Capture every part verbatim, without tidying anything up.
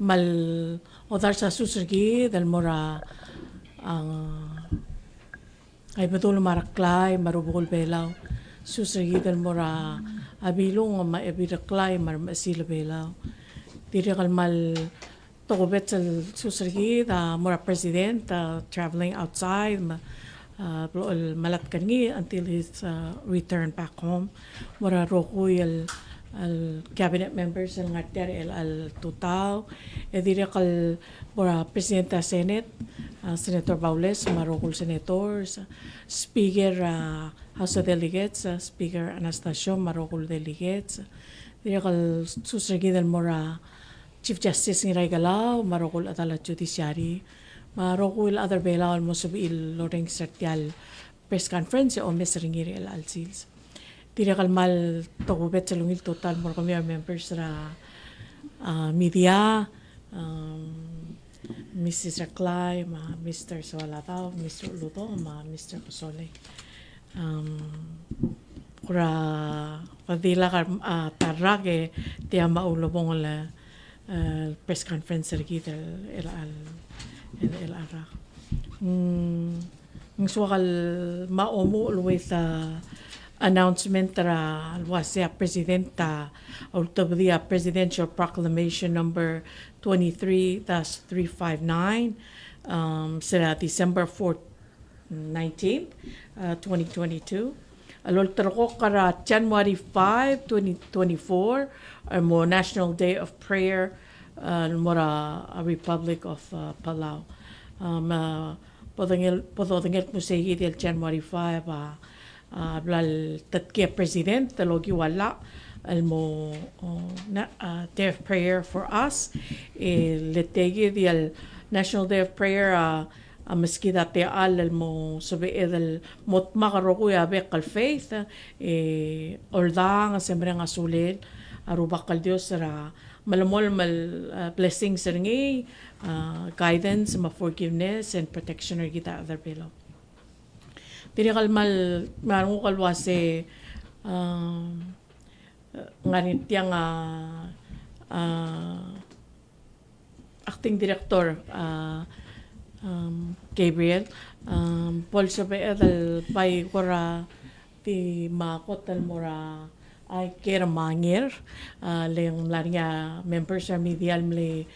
Me a odars a sus er kid el mo er a, a, a Ibedul me a Reklai me a rubekul Belau. Sus er kid el mo er a Bilung me a Ebil Reklai me a remechesil Belau. Dirrek el kmal tokubets el sus er kid a mo er a president, a traveling outside, me a, a, blechoel melatk er ngii until his, a, return back home. Mo er a rokui el, el cabinet members el ngar tia er chelecha el tutau. E dirrek el mo er a president er a Senate, a, Senator Baules me a rokui el senators, speaker, a, House of Delegates, a, Speaker Anastacio me a rokui el delegates. Dirrek el sus er kid el mo er a Chief Justice Ngiraikelau me a rokui el chedal a Judiciary, me a rokui el chad er Belau el mo sebechir el orrenges er tia el press conference e omes er ngii er chelecha el sils. Dirrek el kmal tokubets el ungil tutau el mo er kemiu a members er a, a, media, um, Missus Reklai, me a Mister Soaladaob, Mister Uludong, me a Mister Kesolei. Um, kora, kora di lak a, a, ta el rak e tia me a ulebongel el, e, press conference er kid el, el, el, el, el rak. Mm, ng soak el mo omuchel el uaisei a announcement er a uaisei a president a ultebedii a Presidential Proclamation number twenty-three dash three five nine, um, se er a December fourth, nineteenth, uh, twenty twenty-two. El olterekokl er a January five, twenty twenty-four, el mo National Day of Prayer, uh, el mo er a, a Republic of, uh, Palau. Um, uh, bo dodengei, bo dodengei el kmo sei kid el January five, a, a, bla el tetkii a president el okiu a llach el mo, o, na-, a, Day of Prayer for us. E le tia kid el National Day of Prayer, a, a meskid a techall el mo sebeched el mo dmak el rokui a bek el faith, e oldanges e mereng a sulel a Rubak el Dios er a melemolem el, a, blessings er ngii, a, guidance me a forgiveness and protection er kid a chad er Belau. Dirrek el kmal, me a renguk el uase, a, ngar er ngii tiang a, a, acting director, a, um, Gabriel, um, bo lsebeched el bai kora di mo kot el mo er a Aiker me a Nger, a, le ng mla er ngii a members er a media el mle,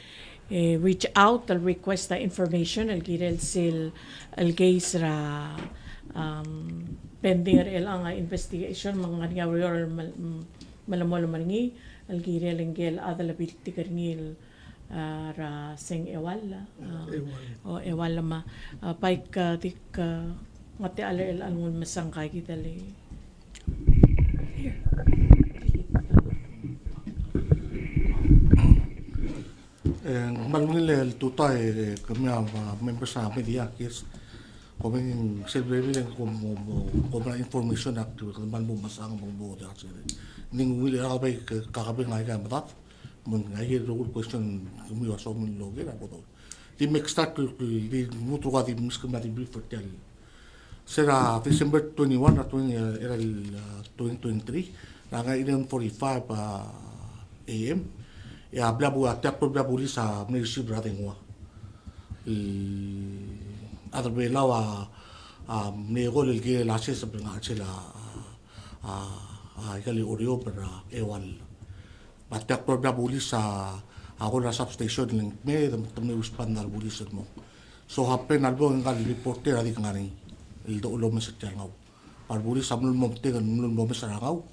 e, reach out el request a information el kirel sel, el case er a, um, pending er chelechang a investigation me ng ngar er ngii a ureor el mel-, m-, melemolem er ngii el kirel ngike el chad el lebiltik er ngii el, a, er a Seng Ewal, a, Ewal. O, Ewal me a, a, bai ke di ke, a, nguu a techall er chelechang el nguu el mesang ka kid el. E, ng kmal ungil el tutau e, kemiu a, a, members er a media, kies. Kom ng sel bebil e ng kom, kom, kom mla information a kmal bo mesang, bo, bo, de, sel. Ng ungil er a bai ke, kakabel ngii a medad. Me ng aike el rokui el question kemiu a soam el oker a bo do. Di mei start el, el, di mo ulterekokl a di meskemiu a di brief er tia el. Se er a December twenty-one er a twenty, er a, a, twenty twenty-three, er a eleven forty-five, a, A M. E a bla bu-, a tia el bla bulis a mle receive er a dengua. El chad er Belau a, a, mle call el kirel a seseb el ngar er sel, a, a, a, aike el Oreor er a Ewal. Me a tia el bla bulis a, a call er a substation el ng mei, e te mle respond a rebulis el mong. So happen a lebong e ngika el reporter a di ngar er ngii el domes er tia el ngau. Me a rebulis a mlo mo metik, mlo mo mes er a ngau.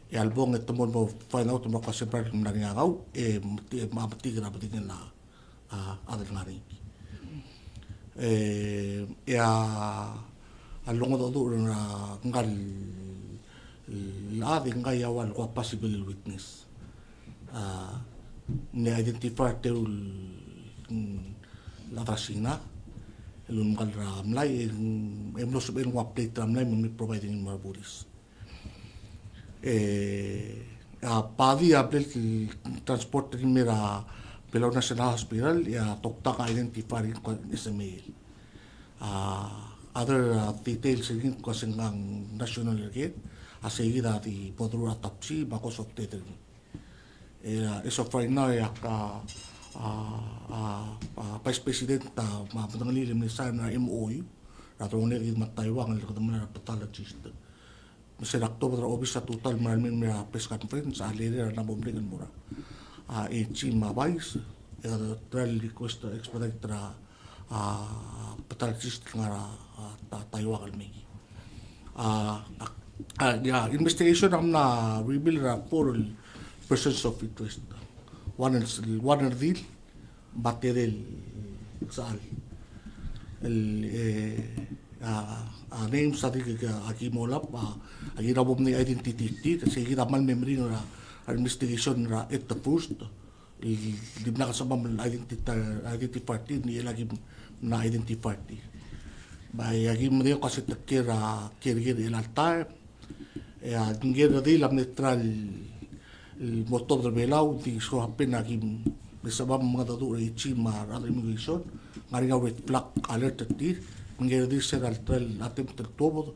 E a lebong e te mo find out me a kmo se bai mla er ngii a ngau, e metik, e metik er a bedengel a a, a chad el ngar er ngii. E, e a, a longedecheduch er ngka el, el chad e ngka a ua el kuk possible witness. A, ng mle identify er tia el, mm, el chad er a Sina, el ulemekall er a mlai, e, e mlo sebechel el nguu a plate er a mlai me ng mle provide er ngii el mo er a bulis. E a body a bla el transport er ngii el mei er a Belau National Hospital, e a tokubets a identify er ngii el kmo ng S M A L. A other, a, details er ngii el kmo se ng national er kid, a sei kid a di bo doruul a autopsy me a cause of death er ngii. E a, as of right now, e a, a, a, a, a Vice President a, me a bedengelii el mle sign er a M O U er a delongelel kid me a Taiwan el kede mla er a pathologies. Me se er a October er a obis a tutau el mla er a mei el mei er a press conference, a leader a mla mo merek el mo er a, a, AG me a Vice, e kede try el request expedite er a, a, pathologies el ngar er a, a, Ta-, Taiwan el mei. A, a, a, ia, investigation a mla reveal er a four el persons of interest. One el, one el redil, me a tedei el sechal. El, e, a, a names a dirk, a, aki mo olab, a, aki er a bo mle identity er tir, se kid a kmal memory er a, a investigation er a at the first. Di mla sebecham el identity, identify er tir, ng di el aki mla identify er tir. Me aki medengei el kmo se te kiei er a, kiei er a, kiei er a chelecha el taem. E a ngii el redil a mle try el mo tuobed er a Belau, di so happen aki mle sebecham el mengedecheduch er a AG me a rechad er a immigration, ng ngar er ngii a red flag alert er tir, ngii el redil se er a try el attempt el tuobed,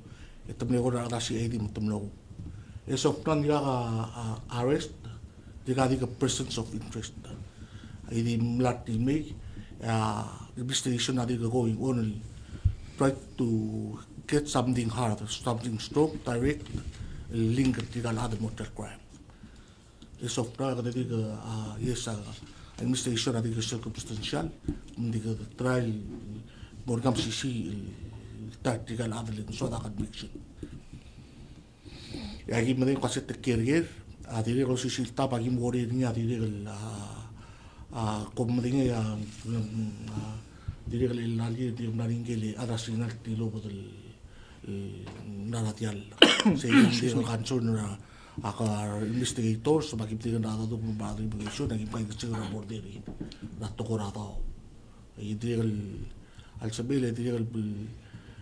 e te mle ko er a rechad er a CID me te mlo. As of now, ng diak a, a, arrest, dirkak di ko persons of interest. Aki di mla er tir el mei, a, investigation a dirk going on, try to get something hard, something strong, direct, link er tirka el chad el mo er tia el crime. As of now, kede di ko, a, yes, a, investigation a dirk circumstantial, ng di ko try el mo er ngii a mesisiich el ta er tirka el chad el soad a conviction. E aki medengei el kmo se te kiei er ker, a dirrek el osisiu el taem a ki mo er ngii a dirrek el, a, a, kom medengei a, a, dirrek el, el, a, dirrek el mla er ngii el chad er a Sina el tilobed el, el, mla er a diall. Sei ng dirrek el concern er a, a, investigators, me aki medengei a rechad er a document me a rechad er a immigration, aki medengei el check er a border er a tekoi er a daob. E dirrek el, a lsebechel e dirrek el,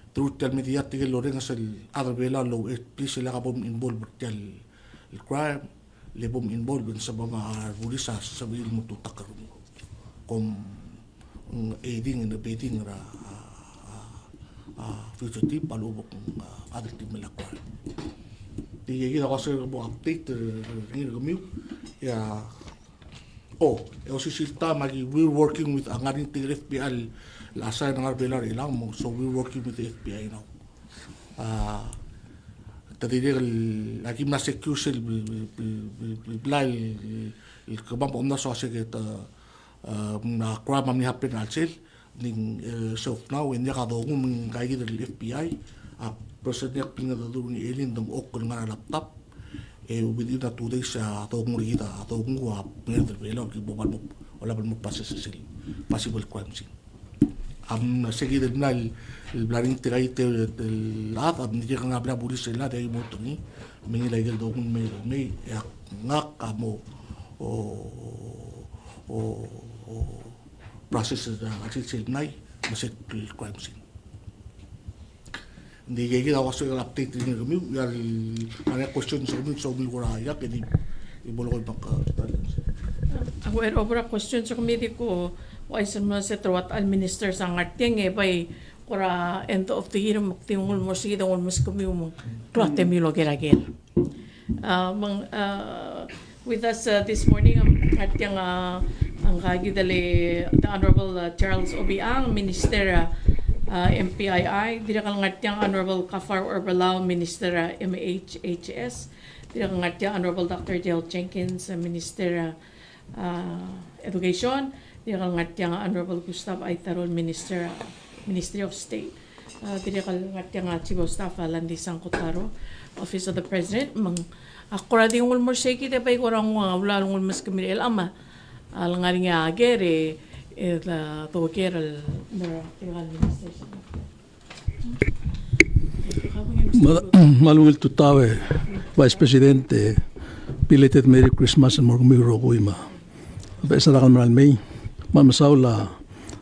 through tia el media tirke el orrenges el chad er a Belau el, e, please, e lak bo minvolve er tia el crime, le bo minvolve e ng sebecham a rebulis a sebechir el mo tutak er ngii. Kom, mm, aiding and abetting er a, a, a, a fugitive a lechub e ng, a, chad el di mla crime. Tia kid a ua se bo update er ngii er kemiu, e a O, e osisiu el taem, aki, we're working with, a ngar er ngii tirke el FBI el assign er a ngar er a Belau er chelechang, so we're working with the FBI now. A, te dirrek el, aki mla secure sel, bla el, el kemam a omdasu a se ke te, a, mla crime a mle happen er a chelsel, ng di, e, as of now, e ng diak a dongu me ngka kid el FBI a person el kmal mengedecheduch er ngii el di ng oker el ngar er a laptop, e within a two days a dongu er kid a, dongu a menged er a Belau el ki bo kmal mo, olab el mo process er sel possible crime scene. A mla se kid el mla el, el bla er ngii tirka el, el chad, a mla dirrek el ngar er a Belau a bulis el chad, e aki mo er ngii, me ngii el aike el dongu el mei, mei, e a ngak a mo, o, o, o, process er a chelsel el mlai, me se el crime scene. Ng di kid a ua se el update er ngii er kemiu, e a, a ngar er ngii a questions er kemiu, somiu el kora iak, e di, e bo leko el mak, a, a, a, well, obo er a questions er kemiu di ko, uaisei el mlo se te ua ta el minister a ngar tiang e bai kora end of the year me ak di nguu el mo er se kid e nguu el meskemiu me ng klou a temel el oker a ker. Uh, me ng, uh, with us, uh, this morning, um, ngar tiang, uh, ngka kid el, the Honorable, uh, Charles Obichang, Minister, uh, uh, M P I I, dirrek el ngar tiang Honorable Gaafar Oberlau, Minister, uh, M H H S, dirrek el ngar tiang Honorable Doctor Dale Jenkins, uh, Minister, uh, uh, Education, dirrek el ngar tiang Honorable Gustav Aitaroll, Minister, uh, Ministry of State. Uh, dirrek el ngar tiang a Chief of Staff, uh, Landisang Kotaro, Office of the President, me ng, a kora di nguu el mo er se kid e bai kora nguu a ulaol el nguu el meskemiu er chelechang, a le ngar er ngii a ker e, e, a, doker el mo er tirka el administration. Me, me a ungil tutau e Vice President, e, belated Merry Christmas el mo er kemiu el rokui me a beches el rak el mera el mei. Me a mesaul a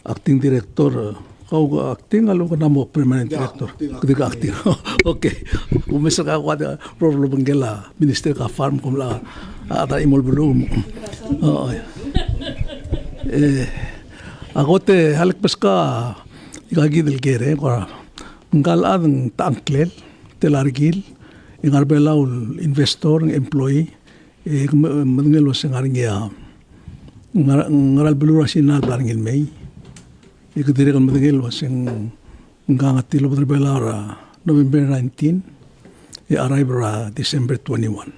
Acting Director, e, kau acting a lechub e ng mo permanent director? Acting, acting. Dirk acting. Okay. Umes er kau a problem er ngkel a Minister Gaafar me kom mla, a, ta el chimo el beluu. O, e, a kot e, a lek beskak a ika kid el ker e, kora ngka el chad ng ta ngklel, tela rekil, e ngar er a Belau el investor, ng employee, e, me, medengei el ua se ng ngar er ngii a, Ngar-, ngera el beluu er a Sina el bla er ngii el mei. E ke dirrek el medengei el uaseng ngka a tilobed er a Belau er a November nineteen, e arrive er a December twenty-one.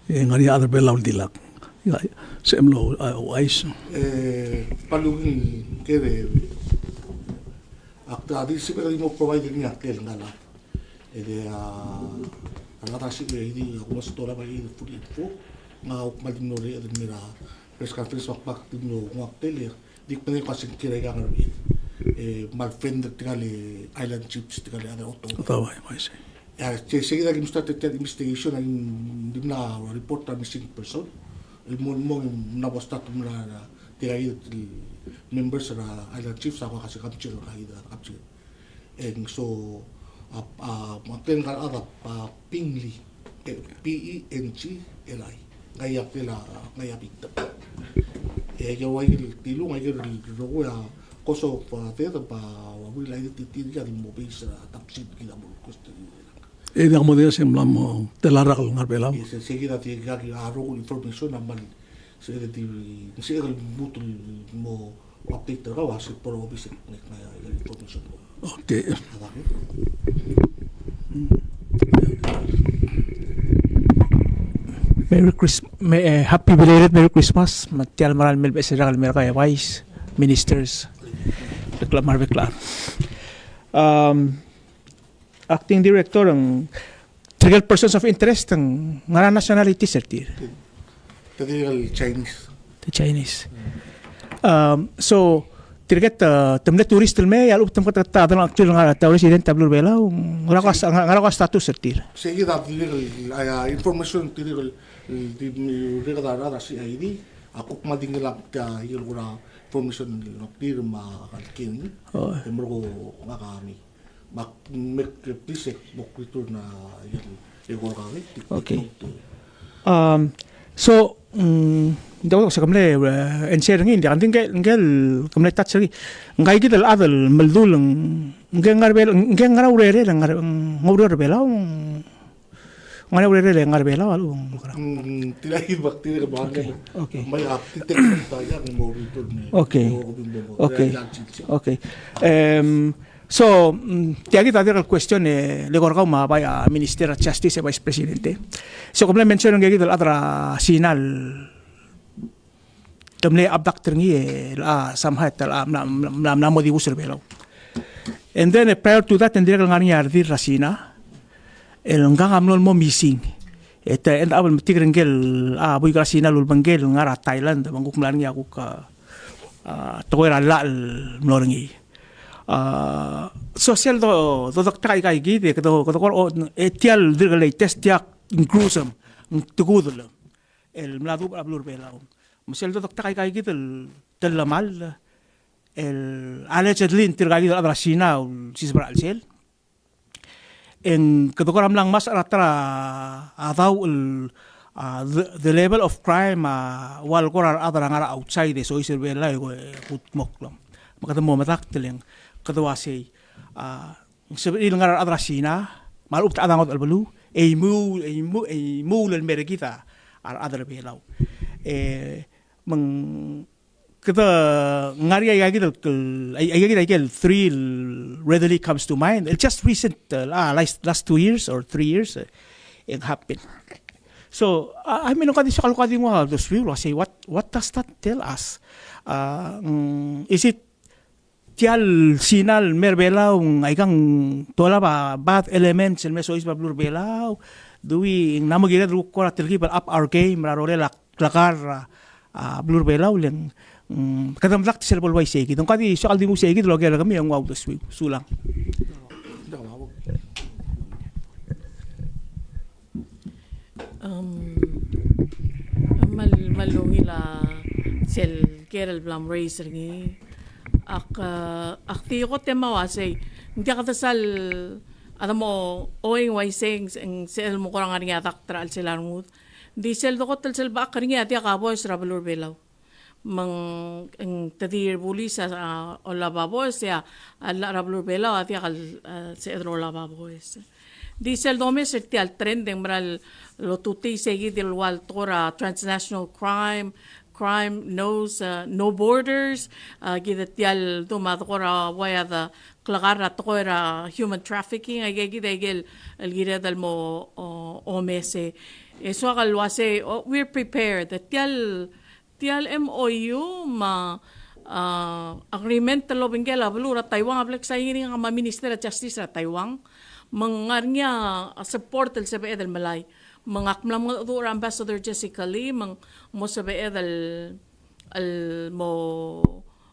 E ngar er ngii a chad er a Belau el dilak. Ia, se mlo, a, uaisei. E, palungil kede, ak ta di se kede mo provide er ngii a tel ngala. E de, a, a rechad er a Sina, e di, a, kumes a dolab a di forty-four, ngak a kmal di mlo er a, e de mera, press conference, bak, bak di mlo nguu a tel, e di kmedengei el kmo se ng kired el ngar er ngii. E, kmal friend er tirka el island chiefs, tirka el other, other. Other, I see. E a, se, se kid a ki mlo start er tia el investigation, a di mla report er a missing person. El mo, mo, mla bo start mla, tirka el members er a island chiefs, a kuk se capture, a kuk capture. E ng so, a, a, a tel ngar er a chad a, a, Pengli, e, P E N G L I. Ngii a tel a, ngii a victim. E, a ua ikel tilung, a ikel rokui a cause of, a, death, a, a, will identity er ngii a di mo base er a topsy kid a mo request er ngii. E diak mo diak se ng mla mo tela el rak el ngar er a Belau. Yes, se kid a di kuk a rokui el information a kmal, se di, se kid a lmuut el mo update er kau a se por obis el, el, el information. Okay. Merry Christmas, eh, happy belated Merry Christmas. Me tia el mera el mei el beches er a rak el mei er kau e Vice Ministers. Rebek el chad, me a rebek el chad. Um, Acting Director, ng tirke el persons of interest, ng ngera nationalities er tir? Te tirke el Chinese. Te Chinese. Um, so, tirke te, te mle tourist el mei, a lechub e te meketeket a delengcheklir el ngar er a, te resident er a beluu er a Belau, ngera ko a, ngera ko a status er tir? Se kid a tirke el, a, information tirke el, el di, tirke el rechad er a C I D, a kuk kmal di ngelakl a, ikel kora information el ngar er tir me a kid. Oh. E merekong ngak a mei. Bak, mek, please, e, bok return a, ikel, ikel kora, e, okay. Um, so, mm, ng diak, se ke mle, e, answer er ngii, ng diak, ng di ngike, ngike el ke mle touch er ngii. Ngka kid el chad el meldul, ng, ngike ngar er a Bel-, ngike ngar er a urerel, ngar er a, ng oureor er a Belau, ng ngar er a urerel e ngar er a Belau a lechub e ng mekerang? Mm, tia kid bak tia kid bak. Okay, okay. Bai a titek ta ia ng mo return e. Okay. Okay. Okay. Em, so, mm, tia kid a dirrek el question e le ko er kau me a bai a Minister er a Justice e Vice President. So, ke mle mention er ngii kid el chad er a Sina el te mle abduct er ngii e, a, somehow, te, a, mla, mla, mla, mla mo dibus er a Belau. And then, e, prior to that, e ng dirrek el ngar er ngii a redil er a Sina el ngkang a mlo el mo missing. E te end up el metik er ngike el, a, buik er a Sina el ulebengkel el ngar er a Thailand, me ng kuk mla er ngii a kuk, a, a, tekoi er a llach el mlo er ngii. A, so sel do, do, dodektek aika kid, e kede, kede kora, o, e tia el dirrek el latest, tia ng gruesome, ng tekudel el mla dubech er a beluu er a Belau. Me sel dodektek aika kid el tellemall el allegedly ng tirka kid el chad er a Sina a ulsiseb er a chelsel. E ng kede kora mla ngmasech er a ta er a daoch el, a, the, the level of crime, a, ua el kora rechad er a ngar er a outside e soiseb er a Belau e kudmokl. Me kede mo medakt el ng, kede ua sei, a, ng sebechir el ngar er a rechad er a Sina, me a lechub e te chad a ngodech el beluu, e imuul, e imuul, e imuul el mer kid a rechad er a Belau. E, me ng kede ngar er ngii aika kid el, aika kid el three el readily comes to mind. El just recent, uh, ah, last, last two years or three years, uh, it happened. So, I, I mean, ng ko di soak el ko di nguu a uldesuiu el ua sei, what, what does that tell us? Uh, mm, is it tia el Sina el mer a Belau, aikang te olab a bad elements el me soiseb a beluu er a Belau? Do we, ng mo kired el kuk kora telkib el up our game er a rolel a klekar er a, a, beluu er a Belau le ng, mm, kede medakt sel bo el ua isei kid. Ng ko di soak el di nguu sei kid el oker er kemiu e nguu a uldesuiu. Sulang. Em, me, me ungil a sel ker el bla mraise er ngii. Ak, eh, ak di kot e mo ua sei, ng diak de sal, a de mo oing ua isei, ng, ng sel mo kora ngar er ngii a dakt er a chelsel a rengud. Ng di sel dekot el sel bechakl er ngii a diak a boes er a beluu er a Belau. Me ng, ng te di bulis a, a, olab a boes, e a, a llach er a beluu er a Belau a diak el, a, sebeched el olab a boes. Di sel domes er tia el trend e ng mera el otutii sei kid el ua el tekoi er a transnational crime, crime knows, uh, no borders, uh, kid a tia el dum a dekora uai a de klekar a tekoi er a human trafficking, aika kid a ikel, el kired el mo, o, omes e. E soak el uasei, o, we're prepared. Tia el, tia el M O U me a, uh, agreement el obengkel a beluu er a Taiwan, a bla ksain er ngii a me a Minister er a Justice er a Taiwan. Me ng ngar er ngii a support el sebeched el melai. Me ngak a mla mengedecheduch er a Ambassador Jessica Lee, me ng mo sebeched el, el mo,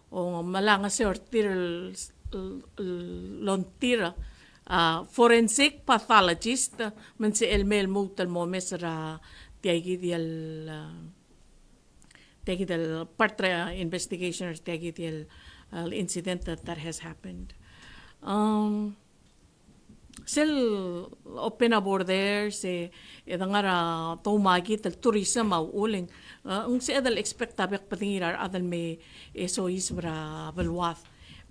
o, melai a ngeso er tir el, el, el, longtir a, uh, forensic pathologist, me ng sebechel el mei el lmuut el mo omes er a tia kid el, uh, tia kid el part er a investigation er tia kid el, uh, incident that, that has happened. Um, sel open a borders, e, e de ngar er a toumakit el tourism a uchul e ng, uh, ng sebeched el expect a bek el bedengir a rechad el me, e, soiseb er a beluad.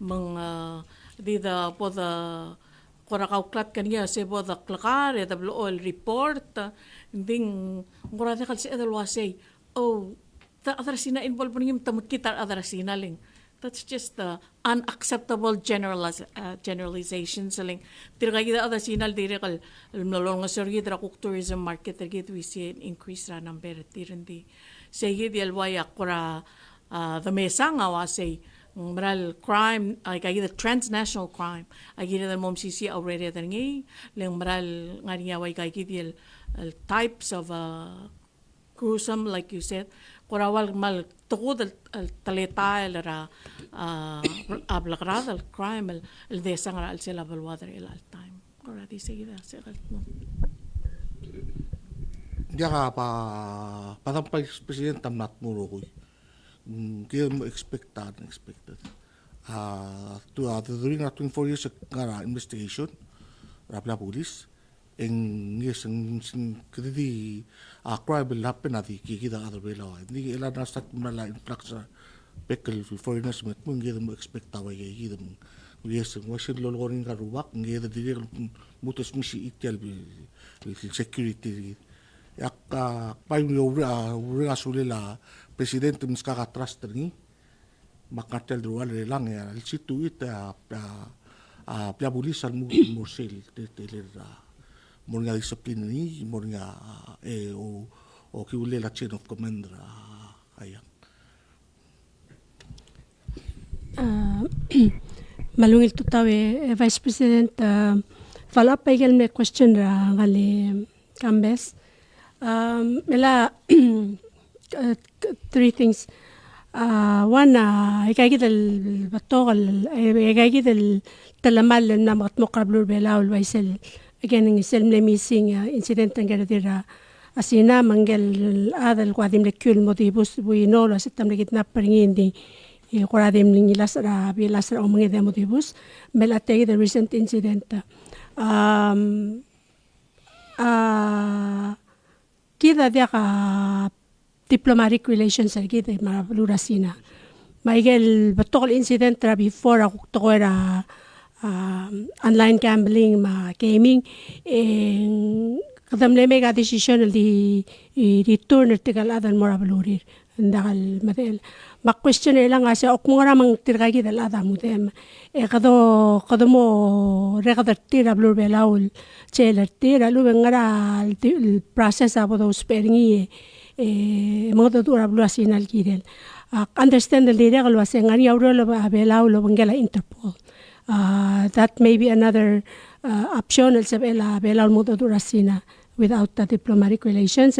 Me ng, uh, di de bo de kora kauklatk er ngii a se bo de klekar, e de blechoel el report, ng di ng kora diak el sebeched el uasei, o, te rechad er a Sina a involve er ngii me te mekngit a rechad er a Sina le ng. That's just the unacceptable generaliz-, uh, generalizations le ng. Tirka kid a rechad er a Sina el dirrek el, el mlo olengeseu er kid er a kuk tourism market er kid, we see an increase er a number er tir, ng di. Sei kid el uai a kora, uh, de mesang a uasei, ng mera el crime, aika kid el transnational crime, a kired el mo mesisiich a urered er ngii, le ng mera el ngar er ngii a uai aika kid el, el types of, uh, gruesome, like you said, kora ua el kmal tekoi el, el teletael er a, a, a blekerad el crime el, el desang er a chelsel a beluad er chelecha el taem. Kora di sei kid a se el mo. Diak a ba, ba dam Vice President a mla tmuu el rokui. Mm, kid a mo expect a unexpected. A, tu, a, during a twenty-four years e ngar er a investigation er a blil a bulis, e ng, yes, ng, ng, kede di, a, crime el happen a di, ki-, kid a rechad er a Belau. Ng di, el a ngar er a start el mla influx er a bek el foreigners me te mo, ng kede mo expect a uai, kid a mo. Yes, ng uaisei el lolekoi er ngii a rubak, ng kede dirrek el mo, mo tes misichii tia el, el security er kid. Ak, a, bai uriul, a, uriul a sulel a president me ng skak a trust er ngii. Me ak ngar tia el deruchall er chelechang e a lsituit a, a, a, bla bulis a lmuut el mo er sel, te, te, le, a, mo er ngii a discipline er ngii, mo er ngii a, e, o, o kiulel a chain of command er a, a, ia. A, me a ungil tutau e, e Vice President, a, follow up a ikel mle question er a ngalek Kambes. Um, me a, uh, three things. Uh, one, uh, aika kid el betok el, eh, aika kid el telemall el mla mekedmokl er a beluu er a Belau el uaisei, again, ng sel mle missing, uh, incident er ngii er a, a Sina, me ngike el chad el kora di mle kiu el mo dibus, we know el uase te mle kidnap er ngii, ng di, e kora di mle ngilasech er a, bilasech er a omenged e mo dibus, me a tia kid el recent incident. Um, a, kid a diak a diplomatic relations er kid me a beluu er a Sina. Me aike el betok el incident er a before a kuk tekoi er a, a, online gambling me a gaming, e kede mle make a decision el di, di return er tirke el chad el mo er a belurir. Ng diak el medechel. Me a question er chelechang a se, ok, me ng ngera me ng tirka kid el chad a mudem. E kede, kede mo reked er tir a beluu er a Belau el jail er tir, a lechub e ng ngera el di, el process a bo dousbech er ngii, e, e mengedecheduch er a beluu er a Sina el kirel. Ak understand el dirrek el uase ng ngar er ngii a ureor er a Belau el obengkel a Interpol. Uh, that may be another, uh, option el sebechel a Belau el mengedecheduch er a Sina without the diplomatic relations.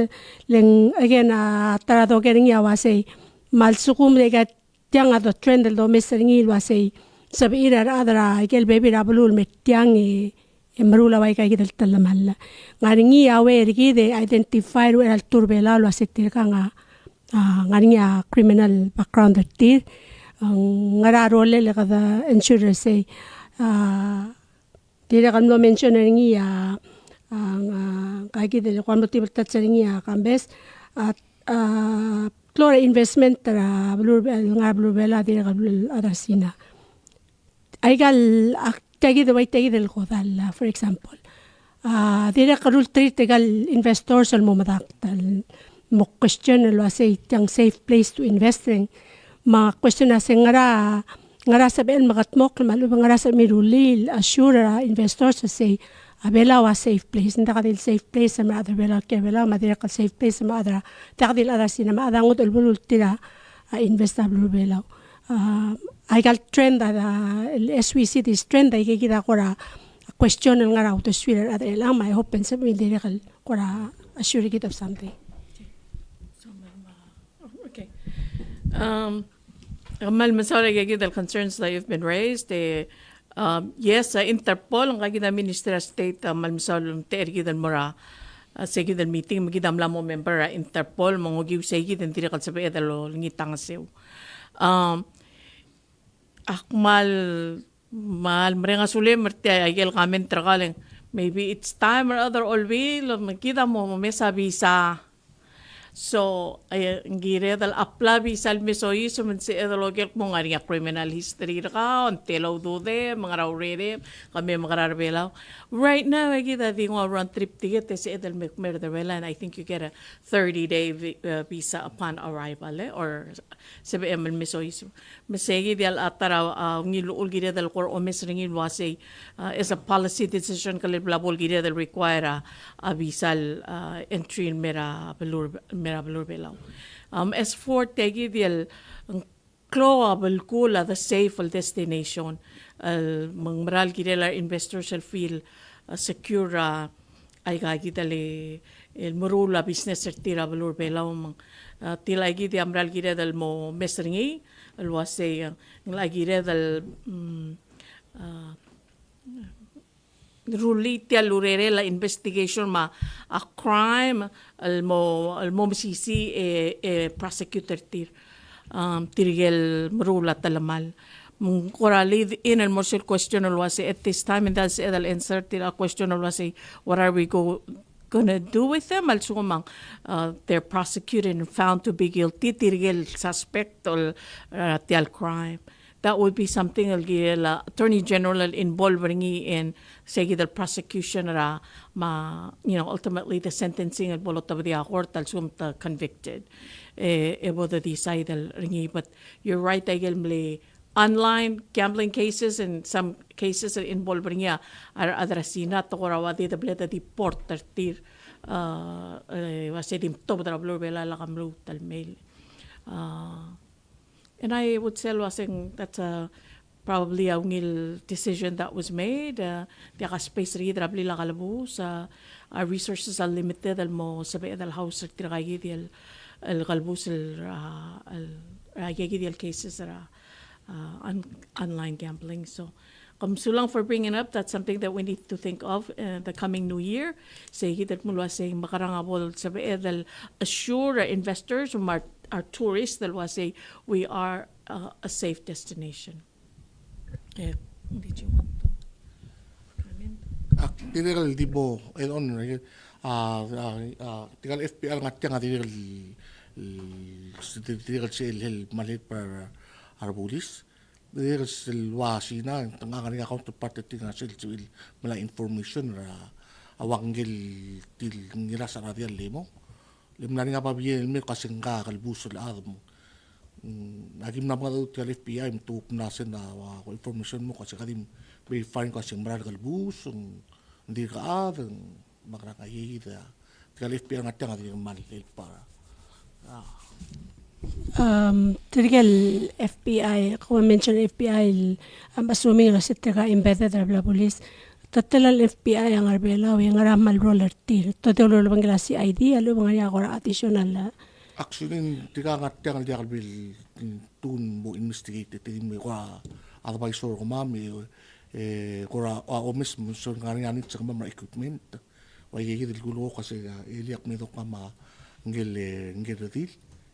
Le ng, again, a, ta er a doker er ngii a uasei, me a lsekum e aika tiang a do trend el domes er ngii el uasei, sebechir a rechad er aike el bebil er a beluu el me tiang e, e meruul a uaika kid el telemall. Ng ngar er ngii a way er kid e identify er a uchei er a ltuu er a Belau el uasei tirkang a, a, ng ngar er ngii a criminal background er tir. Ng ngera a rolel e kede ensure er sei, a, dirrek el mlo mention er ngii a, a, a, ngka kid el kora mlo tibel touch er ngii a Kambes, a, a, klou er a investment er a beluu er a Be-, ngar er a beluu er a Belau, dirrek el beluu er a Sina. Aika el, ak, tia kid, bai tia kid el kodall, a, for example. A, dirrek el ultuil er tirka el investors el mo medakt el, mo question el uasei tiang safe place to invest er ngii. Me a question a sei ngera, ngera sebechel el mekedmokl me a lechub e ngera sebechel el merullii el assure er a investors el sei a Belau a safe place, ng diak di el safe place er a rechad er a Belau el kiei er a Belau, me a dirrek el safe place er a rechad er a, diak di el chad er a Sina, me a chad a ngodech el beluu el tir a invest er a beluu er a Belau. A, aika el trend a, a, el as we see this trend, aika kid a kora question el ngar er a uldesuir a rechad er chelechang, me I hope e ng sebechemiu el dirrek el kora assure kid of something. Okay. Um, kmal mesaul er aika kid el concerns that you've been raised. E, um, yes, a Interpol, ngka kid a Minister of State, a kmal mesaul el omtechei er kid el mo er a, a, sei kid el meeting, me kid a mla mo member er a Interpol, me ng okiu sei kid e ng dirrek el sebeched el olengit a ngeseu. Um, ak kmal, kmal mereng a sulem er tia, aike el comment er kau el, maybe it's time er a chad er a Olbiil, me kid a mo, mo mesa visa. So, e, ng kired el apply a visa el me soiseb, me ng sebeched el oker el kmo ng ngar er ngii a criminal history er kau, ng tela a ududem, me ng ngar er a urerem, ke me mekera er a Belau. Right now, e kid a di nguu a round trip ticket, e sebeched el me kmeed er a Belau, and I think you get a thirty day vi-, uh, visa upon arrival, e, or sebechem el me soiseb. Me sei kid a ta er a, a, ungil uchul el kired el kora omes er ngii el uasei, a, as a policy decision, ke le bla bo el kired el require a, a visa el, a, entry el me er a beluu er, me er a beluu er a Belau. Um, as for tia kid el, ng klou a belkul a the safe el destination, el me ng mera el kirel a re investors el feel, a, secure, a, aika kid el, el meruul a business er tir er a beluu er a Belau me ng, a, tia kid a mera el kired el mo omes er ngii, el uasei, a, ng kired el, mm, a, rullii tia el urerel a investigation me a crime, el mo, el mo mesisiich e, e prosecute er tir. Um, tirke el meruul a telemall. Me ng kora lead in el mo er sel question el uasei at this time, and that's the answer, tia el question el uasei, what are we go, gonna do with them? A lsekum ng, uh, they're prosecuted and found to be guilty, tirke el suspect el, uh, tia el crime. That would be something el kirel a Attorney General el involve er ngii in sei kid el prosecution er a, me a, you know, ultimately the sentencing el bo lotobedii a court a lsekum te convicted. E, e bo de decide er ngii, but you're right, aike el mle online gambling cases and some cases el involve er ngii a, a, a rechad er a Sina, te kora ua di de ble de deport er tir, a, e, uasei di mtobed er a beluu er a Belau el lak a meluut el mei. A, And I would say, el uaseng, that's a, probably a ungil decision that was made. Uh, diak a space er kid er a blil a kelebus, uh, our resources are limited el mo sebeched el house er tirka kid el, el kelebus el, uh, el, uh, kid el cases er a, uh, on-, online gambling. So, kom sulang for bringing up. That's something that we need to think of, uh, the coming new year. Sei kid el kmo el uasei mekerang a bo el sebeched el assure our investors, me a our tourists, el uasei we are, uh, a safe destination. Eh, did you want to comment? Ak dirrek el di bo add on, right? A, a, a, tirka el F B I el ngar tiang a dirrek el, el, dirrek el sel, el, el kmal help er a, a rebulis. Dirrek el ua Sina, te ngar er ngii a counterpart er tir el ngar er sel, sel mla information er a ua ngike el tir el ngilasech er a diall el mong. Le mla er ngii a babier el mei el kmo se ngka a kelebus el chad. Mm, aki mla mengedecheduch tirka el F B I me te kuk mla send a ua information el mo kmo se ka di verify el kmo se ng mera el kelebus, ng dirk chad, ng mekerang, aike kid a, tirka el F B I el ngar tiang a dirrek el kmal help er a. A. Um, tirke el F B I, kom mention F B I el, I'm assuming el se tirka embedded er a bla bulis. Te tela el F B I a ngar er a Belau, e ngera a kmal role er tir? Te di ulebengkel a C I D, a lechub e ng ngar er ngii a kora additional, a. Actually, tirka ngar tiang el diak el bla, mm, tung mo investigate, te di me kora advisor er kemam, e, e, kora, a, omes me ng soak el ngar er ngii a needs er kemam er a equipment. Ua ikakid el kulekoi el kmo se, a, e liak me dok ngak me a ngike el, ngike el redil.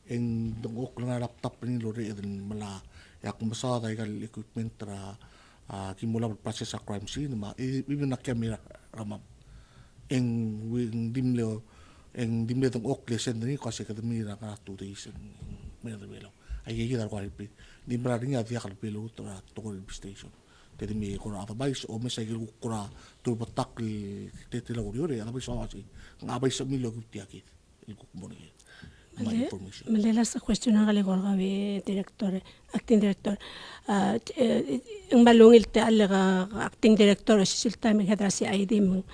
E ng dengchokl el ngar er a laptop er ngii el orreched el melai. E ak mesaod aika el equipment er a, a, kim ulab el process a crime scene me a, e, even a camera er kemam. E ng, ui, ng di mle, e ng di mle dengchokl el send er ngii el kmo se kede mei er a ngar er a two days, e ng mei er a Belau. Aikakid a rekuk a repeat. Ng di mera er ngii a diak el bla lmuut er a tekoi er a investigation. Te di me kora advice, omes a ikel kuk kora turebetakl el te, te la ureor, e advice a uasei, ng advice er kemiu el okiu tia kid. el kuk mo er ngii. Mle, mle last question a ngak el eko er kau, e, Director, Acting Director. A, e, ng kmal ungil tia el ka, Acting Director, e sel taem e kede er a C I D me ng,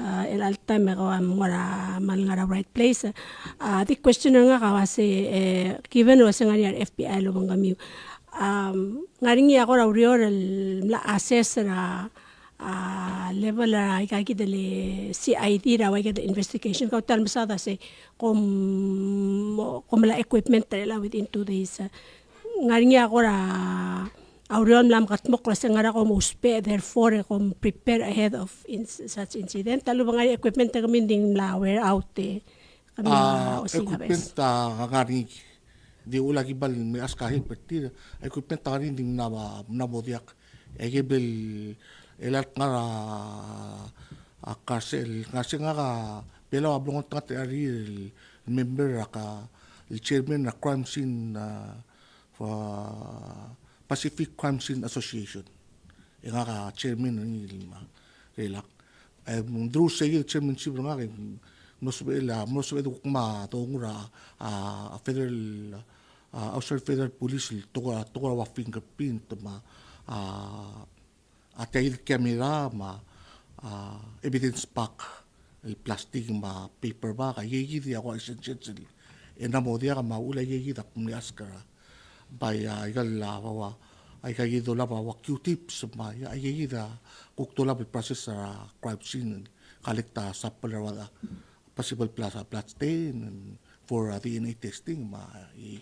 a, el all time e kau a mo er a, kmal ngar er a right place. A, di question er ngak a uase, e, given el uase ng ngar er ngii a re F B I el obengkemiu, a, ng ngar er ngii a kora ureor el mla assess er a, a, level er a ikakid el C I D er a uaikid el investigation. Kau tia el mesaod a sei kom, kom mla equipment er chelechang within two days. Ng ngar er ngii a kora ureor el mla mekedmokl el uase ngera kom ousbech, therefore kom prepare ahead of in-, such incident. A lebo ng ngar er ngii a equipment er kemiu e ng di mla wear out e kemiu a, a, osiik a bes. Equipment a ngar er ngii. Di ulak a kmal me ask a help er tir. Equipment a ngar er ngii e ng di mla, mla mo diak. E aike el bla el, el ngar er a, a, cars el, ngar er ngii a Belau a bla longetengel er a el member er a, el chairman er a crime scene, a, for Pacific Crime Scene Association. E ngak a chairman er ngii el mle er chelechang. E, ng dilu sei kid el chairmanship er ngak, e ng mlo sebechel, a, mlo sebeched el kuk mo dongu er a, a, federal, a, Australian Federal Police el tekoi, tekoi er a ua fingerprint me a, a, tia kid el camera me a, a, evidence bag el plastic me a paper bag, a ikakid a kora essentials el, e ng mo diak me a uchul a ikakid a kmal ask er a bai, a, ikal, a, ua, a, ikakid a dolab a ua Q-tips me a, a ikakid a kuk dolab el process er a crime scene, collect a sample er a ua possible plas-, a, blood stain and for, a, D N A testing me a, i.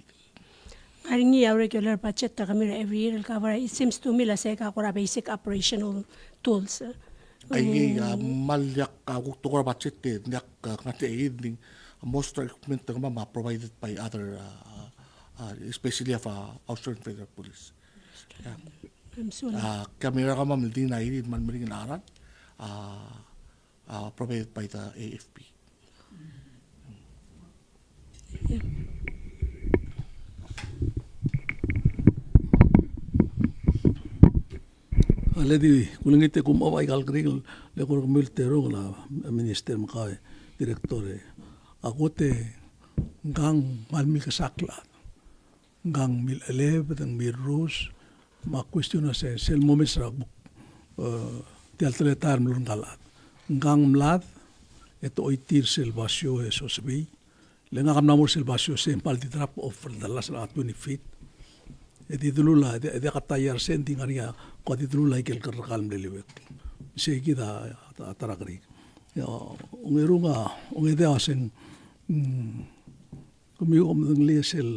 Ng ngar er ngii a regular budget er kemiu er a every year el cover, it seems to me el uase a kora basic operational tools. Aike, a, kmal diak, a, kuk tekoi er a budget e ng diak, a, ngar er ngii, a, most er a equipment er kemam a provided by other, a, a, especially of, a, Australian Federal Police. Yeah. A, camera er kemam el di ngii di kmal meringel a cheral, a, a, provided by the A F P. A le di kulengit e kumoba ikal kerik el eko er kemiu el terung el a Minister me kau e Director e. A kot e ngkang kmal milkesakl a chad. Ngkang milechelebed, ng mirruus, me a question a se, sel momes er a kuk, e, tia el teletael el mlo er ngka el chad. Ngkang mlad, e te choitii er sel basio e sosebii, le ngak a mla mo er sel basio se kmal di drop off er a last el twenty feet. E di delul a, e di, e diak a tire er sei, ng di ngar er ngii a, kuk di delul a ikel kerrekar el mle liuekl. Sei kid a, a, a ta er a kerik. Ia, ongerung a, ongedei a uaseng, mm, kemiu a medengelii sel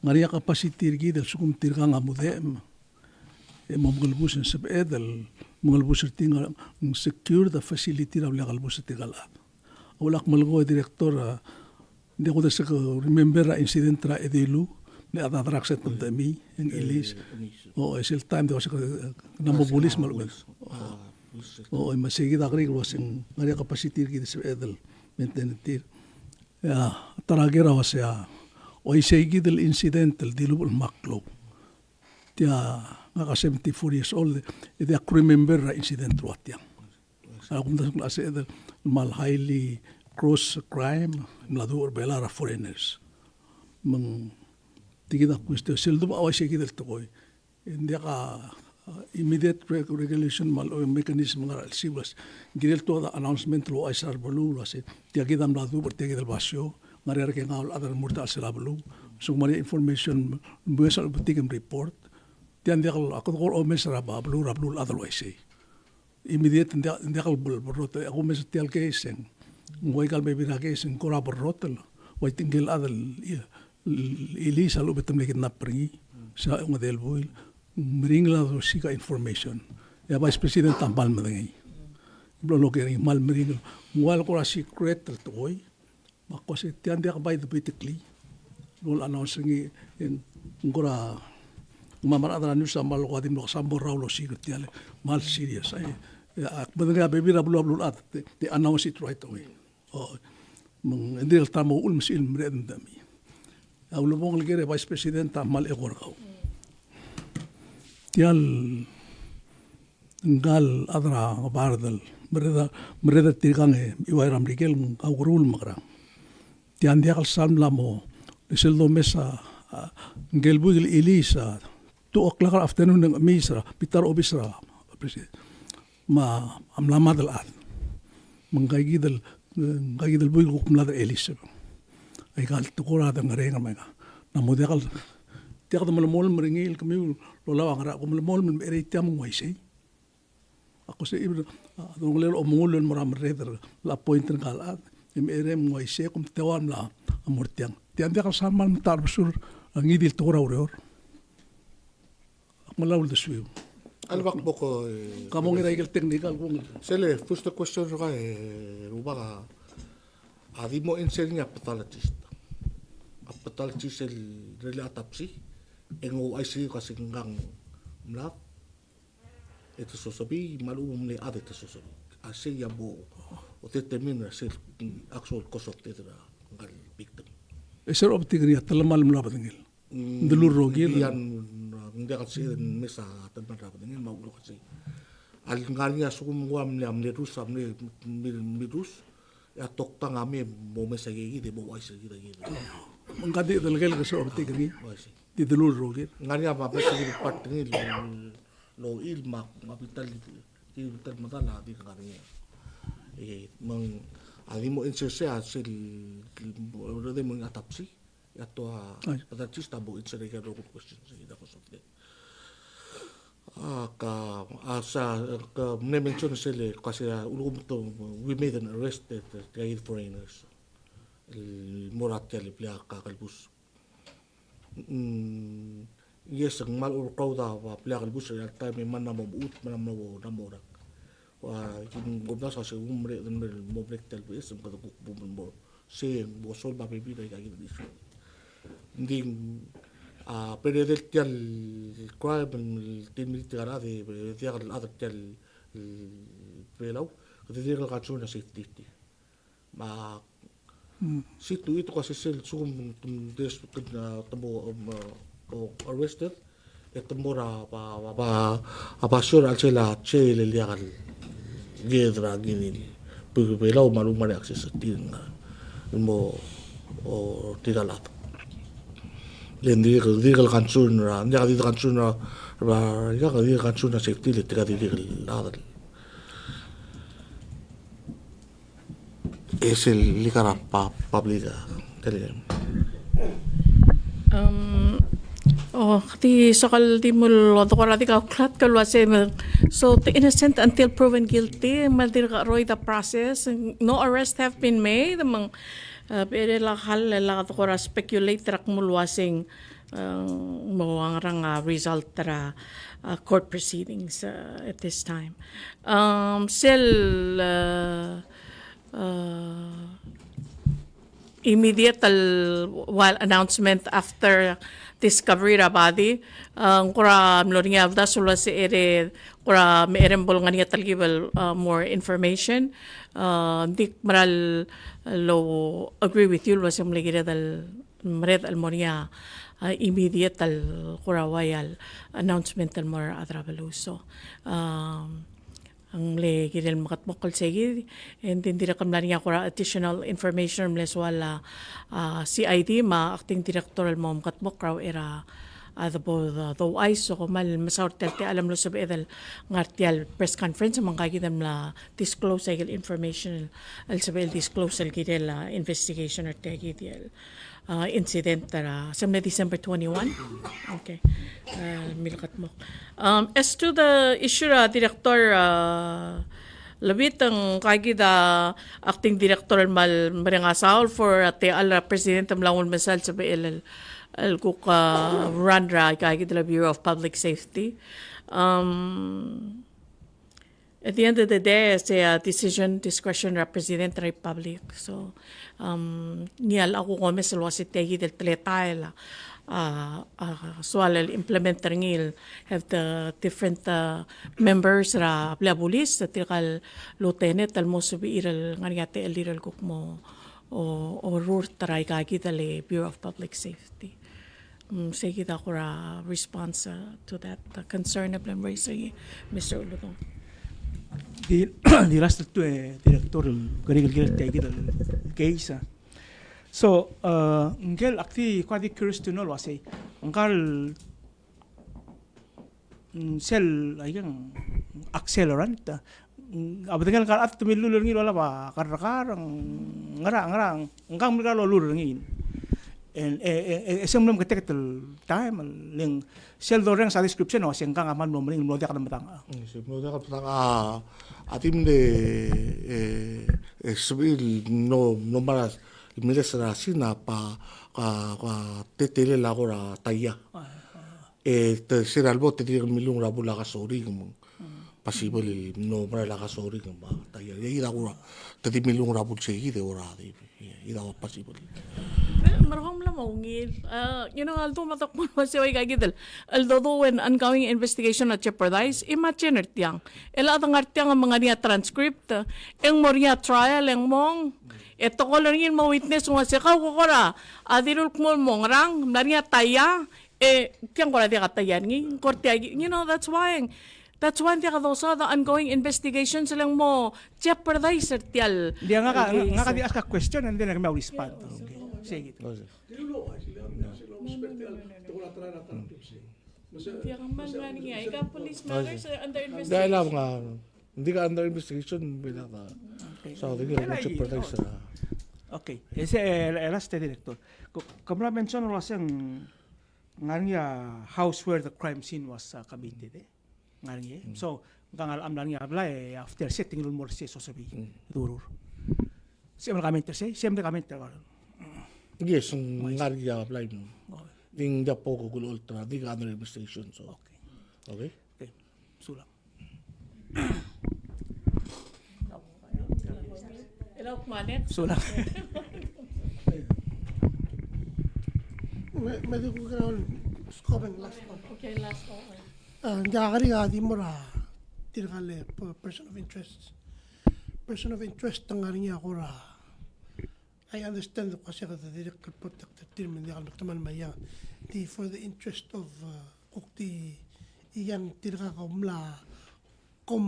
ngar er ngii a capacity er kid el lsekum tirkang a mudechem e mo mekelebus e ng sebeched el mengelebus er tir ng secure the facility er a mle kelebus er tirkal chad. A ulak melekoi e Director, a, ng di kuk de sel remember er a incident er a Edei Lu, mle chad er a drugs e te mdechemii, e ng Ilis. O, e sel taem e di ua se ng mla mo bulis me a lechub. O, e me sei kid a kerik el uaseng ngar er ngii a capacity er kid el sebeched el maintain er tir. Ia, a ta er a ker a uasei a, uaisei kid el incident el dilubech el meklou. Tia ngak a seventy-four years old, e diak kuremember er a incident el ua tiang. A kumdasu el uasei el kmal highly gross crime, mla duubech er a Belau er a foreigners. Me ng tia kid a question, sel dubech a uaisei kid el tekoi. Ng diak a, a, immediate re-, regulation me a lechub e ng mechanism el ngar er a chelsel a uase ng kirel tuobed a announcement el ouchais er a beluu el uase tia kid a mla duubech er tia kid el basio, ngar er ngii a rekengau el chad el mo er tia el chelsel a beluu. Se ng ngar er ngii a information, mbues a lechub e ng report. Tia ng diak el, a kede kora omes er a beluu, er a beluu el chad el uaisei. Immediate, ng diak, ng diak el ber-, berrotel, a kumes er tia el case e ng ua ikal bebil er a case e ng kora berrotel, ua tirke el chad el, el, Ilis a lechub e te mle kidnap er ngii, se a ongedei el buil, meringel a dosiik a information. E a Vice President a kmal medengei. Blo loker er ngii, kmal meringel. Ng ua el kora secret el tekoi, me ak uase tia ng diak bai de politically. Lo el announce er ngii e ng kora, me a mera el chad er a news a kmal kora di mlo kesai el mo er a ulosiik er tia el, kmal serious. Ai, e, ak medengei a bebil er a beluu, a beluu el chad, they, they announce it right away. O, me ng dirrek el ta mo uchul me sel mereched e mdechemii. A ulebongel el ker e Vice President a kmal eko er kau. Tia el ngkal chad er a ngebard el merreder, merreder er tirkang e chiuai er a Merikel, ng kaukeruul el mekerang. Tia ng diak el sal mla mo, le sel domes a, a, ngike el buik el chilis a two o'clock er a afternoon e ng chemiis er a bita er a obis er a president. Me a mla mad el chad. Me ngka kid el, ngka kid el buik el kuk mlad er a chilis. Aika el tekoi er a dengerenger me aika. Ng mo diak el, diak de melemolem er ngii el kemiu el olab a ngerang, kom melemolem el mecherei tia me ng uaisei. Ak ko se, a delongelel a omengull el mo er a merreder el appoint er ngka el chad, e mecherei me ng uaisei, kom teua el mla mo er tiang. Tia ng diak el sal mla metacherbesul a ngii di el tekoi er a ureor. Ak melalem uldesuiu. A lebo kuk, e, ka mo ngera ikel technical kung. Sel first question er kau, e, Rubak, a di mo answer er ngii a pathologist. A pathologist el rellii a autopsy, e ng ouchais er ngii el kmo se ng mlad, e te sosobii, me a lechub e ng mle chad e te sosobii. A sei a bo, o determine er a sel actual cause of death er a ngka el victim. E se er a obetik er ngii a telemall el mla bedengel. Mm, ng delul el rokir. Ng diak el sebeched el mes a telemall er a bedengel, me a uchul e sei. A lengar er ngii a lsekum ng ua mle, mle rus, a mle, mle, mle rus, e a toktang a me mo mes a ikakid e mo ouchais er kid a ikakid. Me ng ka di delekel ke se er a obetik er ngii. Uaisei. Di delul el rokir. Ngar er ngii a ba mes a ikakid el part er ngii el, el ochil me a, me a bita el, di bita el medal a di ngar er ngii. E, me ng, a di mo answer er sei a sel, el, el, mo autopsy. E a tua, ai, pathologist a bo answer er aika el rokui el questions er kid a cause of death. A ka, a sa, ke mle mention er sel, ke uase a ulekum te, we made an arrest er, er, er a foreigners el mo er tia el blil a kelebus. Mm, yes, ng kmal overcrowd a, a blil a kelebus er a taem e ng mla mo mechut, me ng mla mo, mla mo rak. Ua, ki, ng kumdasu a se ng merek, ng merek, mo merek tia el beches, me kede kuk bo, bo, sei, bo solve a bebil er aika kid el issue. Ng di, a, beredel tia el crime, el tin minit er a rechad, e, diak el chad er tia el, el Belau, kede dirrek el concern er a safety. Me a, mm, see to it, ko uase sel lsekum te, te, te, te mo, um, uh, o arrested, e te mo er a, ba, ba, ba, a basio er a chelsel a jail el diak el kired er a ngii el, Be-, Belau me a lechub e ng ngar er ngii a access er tir el mo, o, tirka el chad. Le ng dirrek, dirrek el concern er a, ng diak di concern er a, er a, diak di concern er a safety, le tirka di dirrek el chad. E sel ikal a pa-, public, a, tele. Um, o, di soak el di mo el, o, dekora di kauklat el uase me, so the innocent until proven guilty, me ng dirk cheroid a process, no arrest have been made, me ng, uh, becherei el kall el dekora speculate er a kmo el uase ng, uh, mo ngerang a result er a, uh, court proceedings, uh, at this time. Um, sel, uh, uh, immediate el, while announcement after discovery er a body, uh, ng kora mlo er ngii a uldasu el uase ere, kora me ere bo el ngar er ngii a telkib el, uh, more information. Uh, ng di mera el, lo agree with you el uase ng mle kired el, mereched el mo er ngii a, uh, immediate el kora uai el announcement el mo er a rechad er a beluu. So, um, ng mle kirel mekedmokl el sei kid, e ng di ng dirrek el mla er ngii a kora additional information el mle soal a, a, C I D me a acting director el mo mekedmokl er a uchei er a, a, de bo, de, douchais, so kmal mesaul er tia el techall el mlo sebeched el ngar tia el press conference, me ngka kid el mla disclose aike el information el, el sebechel disclose el kirel a investigation er tia kid el, uh, incident er a, se mle December twenty-one. Okay. Uh, milkedmokl. Um, as to the issue er a, uh, Director, uh, Levit, ngka kid a acting director el kmal mereng a saul for, uh, techall er a President el mla nguu el mesa el sebechel el, el kuk, uh, run er aika kid el Bureau of Public Safety. Um, At the end of the day, it's a, uh, decision, discretion er a President er a Republic. So, um, ngii a kuk omes el uase tia kid el teletael a, a, a, soal el implement er ngii el have the different, uh, members er a blil a bulis, tirka el lieutenant el mo sebechir el ngar er ngii a techellir el kuk mo, o, orrurt er aika kid el Bureau of Public Safety. Mm, sei kid a kora response, uh, to that, uh, concern el bla mraise er ngii, Mister Uludong. Di, di last two, e, Director, el kerik el kirel tia kid el case, a. So, uh, ngike el ak di, ko di curious to know el uasei, ngkal, mm, sel, aikang, accelerant, uh, mm, a bedengel ngkal chad te milluul er ngii el olab a kerrekar, ng-, ngera, ngera, ngkang mle kora lolluul er ngii. And, e, e, e, e se mlo meketeket el time, le ng sel dorrenges a description, el uasei ngkang a kmal mlo meringel, mlo diak lemedang. Mm, se mlo diak lemedang, a, a di mle, e, e, sebechir el mlo, mlo mera el miles er a Sina, a, a, a teletelel a kora taia. E te, se er a lebo te dirrek el millung er a bul a kasoring, me ng possible el mlo mera el kasoring me a taia. E kid a kora, te di millung er a bul se kid e kora di. Kid a possible. Well, merekong mla mo ungil. Uh, you know, a ldu me a dok mo el uasei ua ikakid el, el dodu el ongoing investigation a jeopardize, imagine er tiang. E le a dengar tiang me ng ngar er ngii a transcript, e ng mo er ngii a trial, e ng mong, e tekoi er ngii el mo witness el uasei kau ko kora, a dilu el kmo ng mo ngerang, mla er ngii a taia, e tiang kora diak a taia er ngii, ng kora tia, you know, that's why, that's why ng diak dosaod a ongoing investigations, le ng mo jeopardize er tia el. Diak, ngak a, ngak a di ask a question and then I can respond. Okay. Sei kid. Okay. Diak a kmal ngar er ngii, aika police matters are under investigation. Diak, ng di ka under investigation, beda ka. Okay. So, di ka jeopardize er a. Okay. E se, e, e, last, Director. Ko, ke mla mention el uasei ng ngar er ngii a house where the crime scene was, uh, committed, e. Ngar er ngii, e. Mm. So, ngkang a mla er ngii a blai, e, after se te ngiluu el mo er sei e sosebii. Mm. Durur. Se mle comment er sei, se mle comment er. Yes, ng ngar er ngii a blai. Oh. Di ng diak bo kuk olecholt er a, di ka under investigation, so. Okay. Okay? Okay. Sulang. Sulang. Me, me di kuk kora comment, last one. Okay, last one. A, ng diak a kerik a di mo er a tirka el, e, per-, person of interest. Person of interest a ngar er ngii a kora I understand el kmo se kede dirrek el protect er tir me ng diak el metemall me a iang. Di for the interest of, uh, kuk di iang tirka kom mla, kom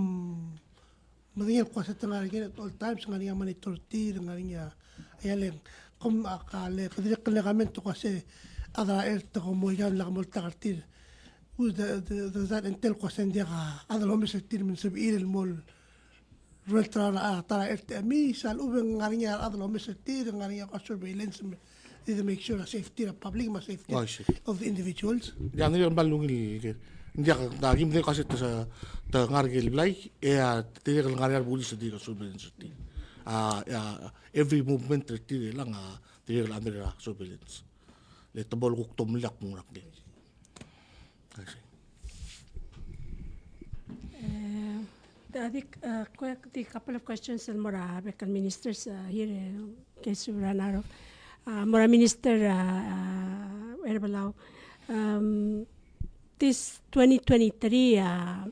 medengei el kmo se te ngar er ngii at all times, ngar er ngii a monitor er tir, ngar er ngii a, a ialeng. Kom a ka le, kede dirrek el comment el kmo se a chad er a chelsel te kom mo iang el lak moltak er tir. Does that entail el kmo se ng diak a chad el omes er tir me ng sebechir el mo rullii a ta er a, a, ta er a R T M, e sel lechub e ng ngar er ngii a rechad el omes er tir, ng ngar er ngii a surveillance, me, to make sure a safety er a public, me a safety of the individuals. Ng dirrek el kmal ungil, ng diak, ng diak, aki medengei el kmo se te, te ngar er ngii el blai, e a, te dirrek el ngar er ngii a rebulis el dirrek el surveillance er tir. A, a, every movement er tir e ng, a, te dirrek el under a surveillance. Le te bo el kuk tomellii a kmo ng ngar er ngii. I see. Eh, the, I think, uh, quick, the couple of questions el mo er a bek el ministers, uh, here, uh, in case we run out of, uh, mo er a Minister, uh, uh, Rebelau. Um, this twenty twenty-three, uh,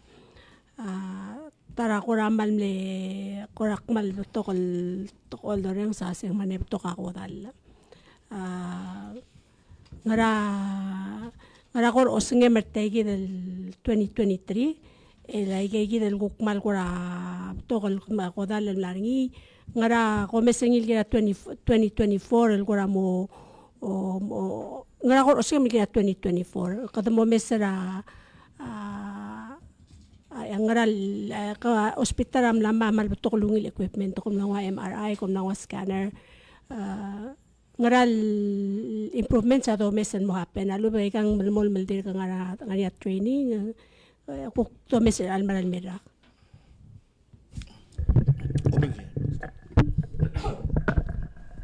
uh, ta er a kora kmal mle, kora kmal betok el, betok el dorrenges a se ng mle betok a kodall. Uh, Ngera, ngera kora osengem er tia kid el twenty twenty-three, el aika kid el kuk kmal kora betok el kmal kodall el mla er ngii, ngera komes er ngii el kid a twenty, twenty twenty-four el kora mo, o, mo, ngera kora osengem el kid a twenty twenty-four, kede mo mes er a, a, a, ngera el, a, ka hospital a mla me a kmal betok el ungil equipment, kom mla nguu a M R I, kom mla nguu a scanner, a, ngera el improvements a domes el mo happen, a lechub e ng melemolem el dirk ngar er ngii a training, e, kuk domes er a chelecha el mera el mei el rak.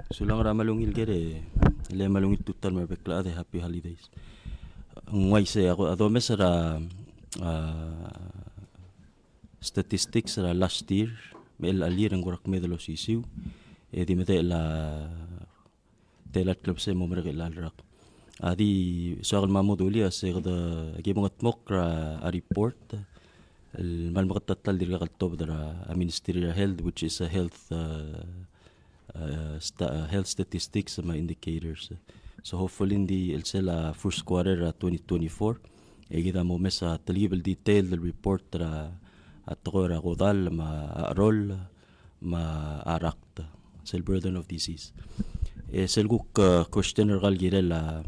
Sulang er a kmal ungil ker e le kmal ungil tutau el mo er a bek el chad e happy holidays. Ng uaisei, a ko, a domes er a, a, statistics er a last year, me a chelecha el year e ng kora kmeed el osisiu, e di medechel a tela el klebesei el mo merek er chelecha el rak. A di soak el mo dulii a se kede, aki mengetmokl er a report el kmal meketeketang el dirkak el tobed er a Ministry er a Health, which is a health, uh, uh, sta-, uh, health statistics me a indicators. So hopefully in the, el sel a first quarter er a twenty twenty-four, e kid a mo mes a telkib el detailed report er a, a tekoi er a kodall me a cheroll me a rakt, sel burden of disease. E sel kuk, eh, question er kau el kirel a,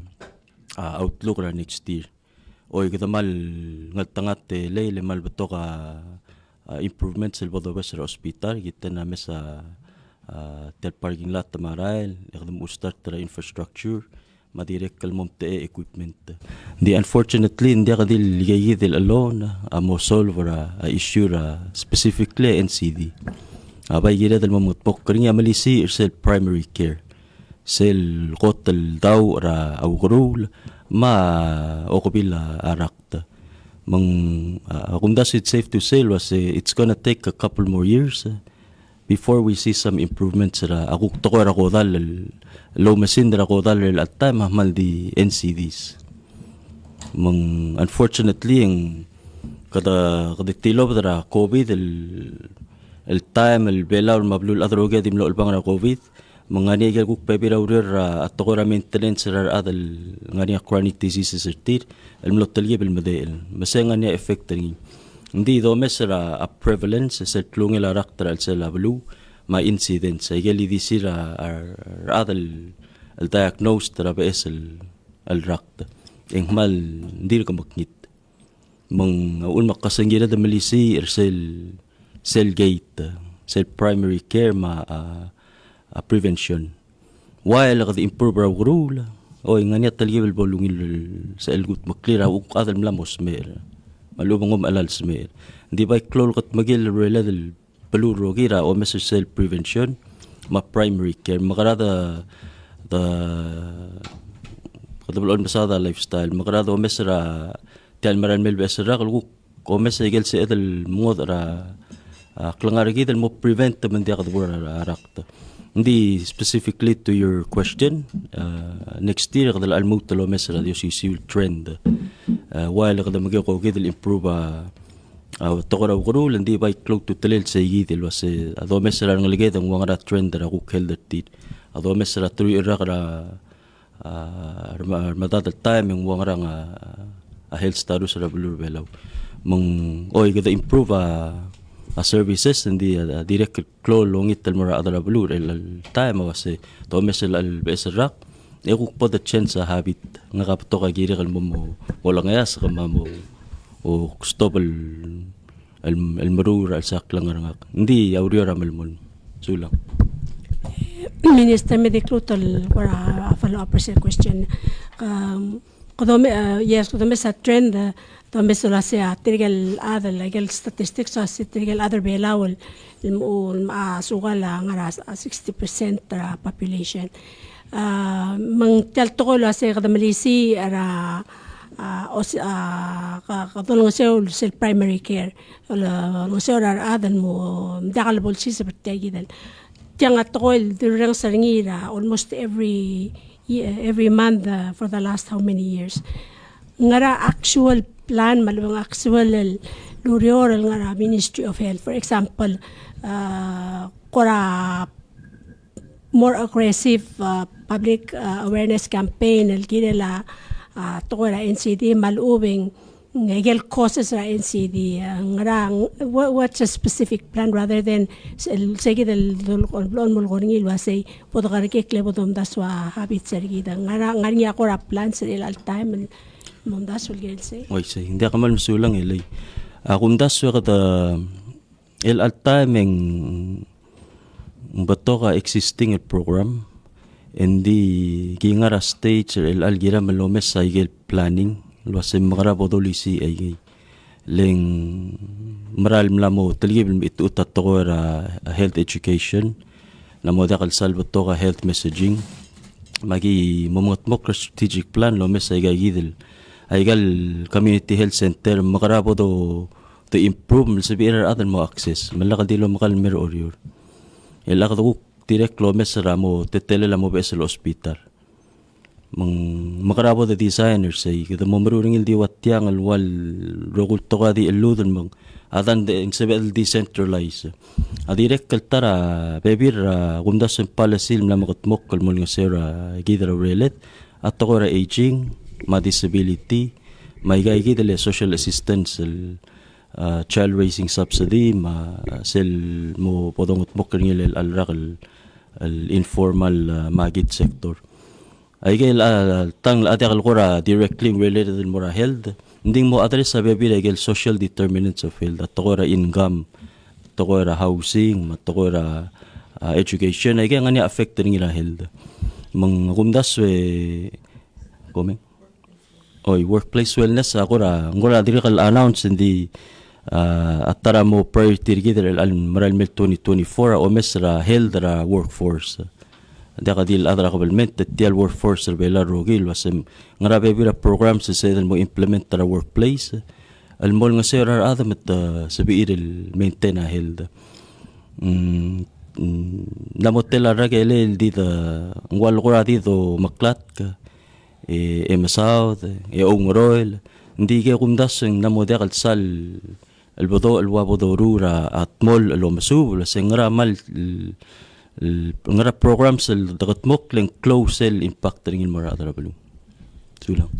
a outlook er a next year. Oi, kede mal ngeltengat e le, le mal betok a, a improvements el bo dobes er a hospital, kid a mesa, a, tia el parking lot me a rael, e kede mo start er a infrastructure, me a dirrek el mo omtechei a equipment. Ng di unfortunately, ng diak di el keikid el loan a mo solve er a, a issue er a specifically N C D. A bai kired el mo mengetmokl er ngii a melisiich er sel primary care. Sel kot el dau er a ukeruul me a okebil a rakt. Me ng, a, kumdasu it's safe to say el uase it's gonna take a couple more years, eh, before we see some improvements er a, a kuk tekoi er a kodall el, el oumesingd er a kodall er chelecha el taem a kmal di N C Ds. Me ng, unfortunately, e ng kede, kede tilobed er a COVID el, el taem el Belau me a beluulechad el rokui a di mlo chelebangel er a COVID, me ng ngar er ngii a ikel kuk bebil a ureor er a tekoi er a maintenance er a rechad el ngar er ngii a chronic diseases er tir el mlo telkib el medechel. Me se ng ngar er ngii a effect er ngii. Ng di domes er a prevalence, sel klungel a rakt er a chelsel a beluu, me a incidence, a ikel di sir a, a rechad el, el diagnosed er a beches el, el rakt. E ng kmal dirk mekngit. Me ng, a uchul me ak kesengkid e de melisiich er sel, sel gate, sel primary care me a, a, a prevention. Ua el kede improve er a ukeruul, oi, ng ngar er ngii a telkib el bo lungil sel kutmeklii er a kuk chad el mla mo smecher. Me a lechub e ng omechell el smecher. Ng di bai klou el kutmeklii el relate el beluu el rokir a omes er sel prevention me a primary care. Me kede, de, kede blechoel mesaod a lifestyle. Me kede omes er a tia el mera el mei el beches el rak el kuk omes a ikel sebeched el mengodech er a, a, klengar er kid el mo prevent me ng diak de bo er a rakt. Ng di specifically to your question, a, next year kede locha lmuut el omes er a di osisiu el trend. A, ua el kede mekekokid el improve a, a, tekoi er a ukeruul, ng di bai klou a ultutelel seikid el uase a domes er a rengeleked e ng ua ngera a trend er a kuk health er tir. A domes er a teruich el rak er a, a, rema-, remedad el taem e ng ua ngerang a, a health status er a beluu er a Belau. Me ng, oi, kede improve a, a services, ng di, a, dirrek el klou el ongit el mo er a rechad er a beluu er chelecha el taem, a uase domes er chelecha el beches el rak, e kuk bo de change a habit, ngak a betok a kirek el mo, mo, mo olengeasek me a mo, o, stop el, el, el meruul er a chelsel a klengar er ngak. Ng di a ureor a melemolem. Sulang. Minister, me di klou el kora follow up er sel question. Ka, kede ome-, a, yes, kede omes a trend, a, domes el uase a tirke el chad el, ikel statistics el uase tirke el chad er a Belau el, el mo, el mo, a, sukal a ngar er a, a, sixty percent er a population. A, me ng tia el tekoi el uase kede melisiich er a, a, os-, a, ka, kede olengeseu sel primary care. Olengeseu er a rechad el mo, diak el bo lsiseb er tia kid el. Tiang a tekoi el di orrenges er ngii er a almost every year, every month, a, for the last how many years. Ngera actual plan, me a lebo ng actual el ureor el ngar er a Ministry of Health. For example, a, kora more aggressive, a, public, a, awareness campaign el kirel a, a, tekoi er a N C D me a lechub e ng, ikel causes er a N C D, a, ngera, what, what's a specific plan rather than se-, el, seikid el dol-, el blechoel el mo er ngii el uasei, bo dekerekikl e bo domdasu a habits er kid. Ngera, ngar er ngii a kora plan er chelecha el taem el momdasu el kirel sei? Oi, sei. Ng diak kmal mesulang e lei. A kumdasu e kede chelecha el taem e ng betok a existing el program, e ng di ki ngar er a stage er chelecha el kirem el omes a ikel planning, el uasei mekera bo dolisiich a ikei. Le ng mera el mla mo telkib el mechitechut a tekoi er a health education, ng mo diak el sal betok a health messaging. Me aki mo mengetmokl er a strategic plan el omes a ika kid el, a ika el community health center, mekera bo do, do improve, me le sebechir a rechad el mo access. Me lak el di lomekall el mer a Oreor. E lak de kuk dirrek el omes er a mo teletelel a mo beches el hospital. Me ng mekera bo de design er sei, kede mo meruul er ngii el di ua tiang el ua el rokui el tekoi a di cheludel me ng a dang de ng sebeched el decentralize. A dirrek el ta er a bebil er a kumdasu e ng policy el mla mekedmokl el mo olengeseu er kid er a ureled, a tekoi er a aging, me a disability, me a ika kid el social assistance, el, a, child raising subsidy, me a, a, sel mo bo dongedmokl er ngii el, el rak el, el informal, a, market sector. Aike el, a, tang el a diak el kora directly related el mo er a health, ng di ng mo address a bebil er aike el social determinants of health, a tekoi er a income, tekoi er a housing, me a tekoi er a, a, education, aike a ngar er ngii a affect er ngii er a health. Me ng kumdasu e, komeng? Oi, workplace wellness a kora, ng kora dirrek el announce, ng di, a, a ta er a mo priority er kid er a merael mei el twenty twenty-four a omes er a health er a workforce. Diak di el chad er a government, e tia el workforce er a Belau el rokui el uasei ng ngar er a bebil er a programs el sebeched el mo implement er a workplace el mo olengeseu er a rechad me te sebechir el maintain a health. Mm, mm, ng mo tela el rak el di de, ng ua el kora di domeklatk, e, e mesaod, e oungeroel, ng di ke kumdasu e ng mo diak el sal el bedoch el ua bo doruul er a dmolech el omesuub, el se ng ngera mal, el, el, ngera programs el dekedmokl e ng klou sel impact er ngii el mo er a rechad er a beluu. Sulang.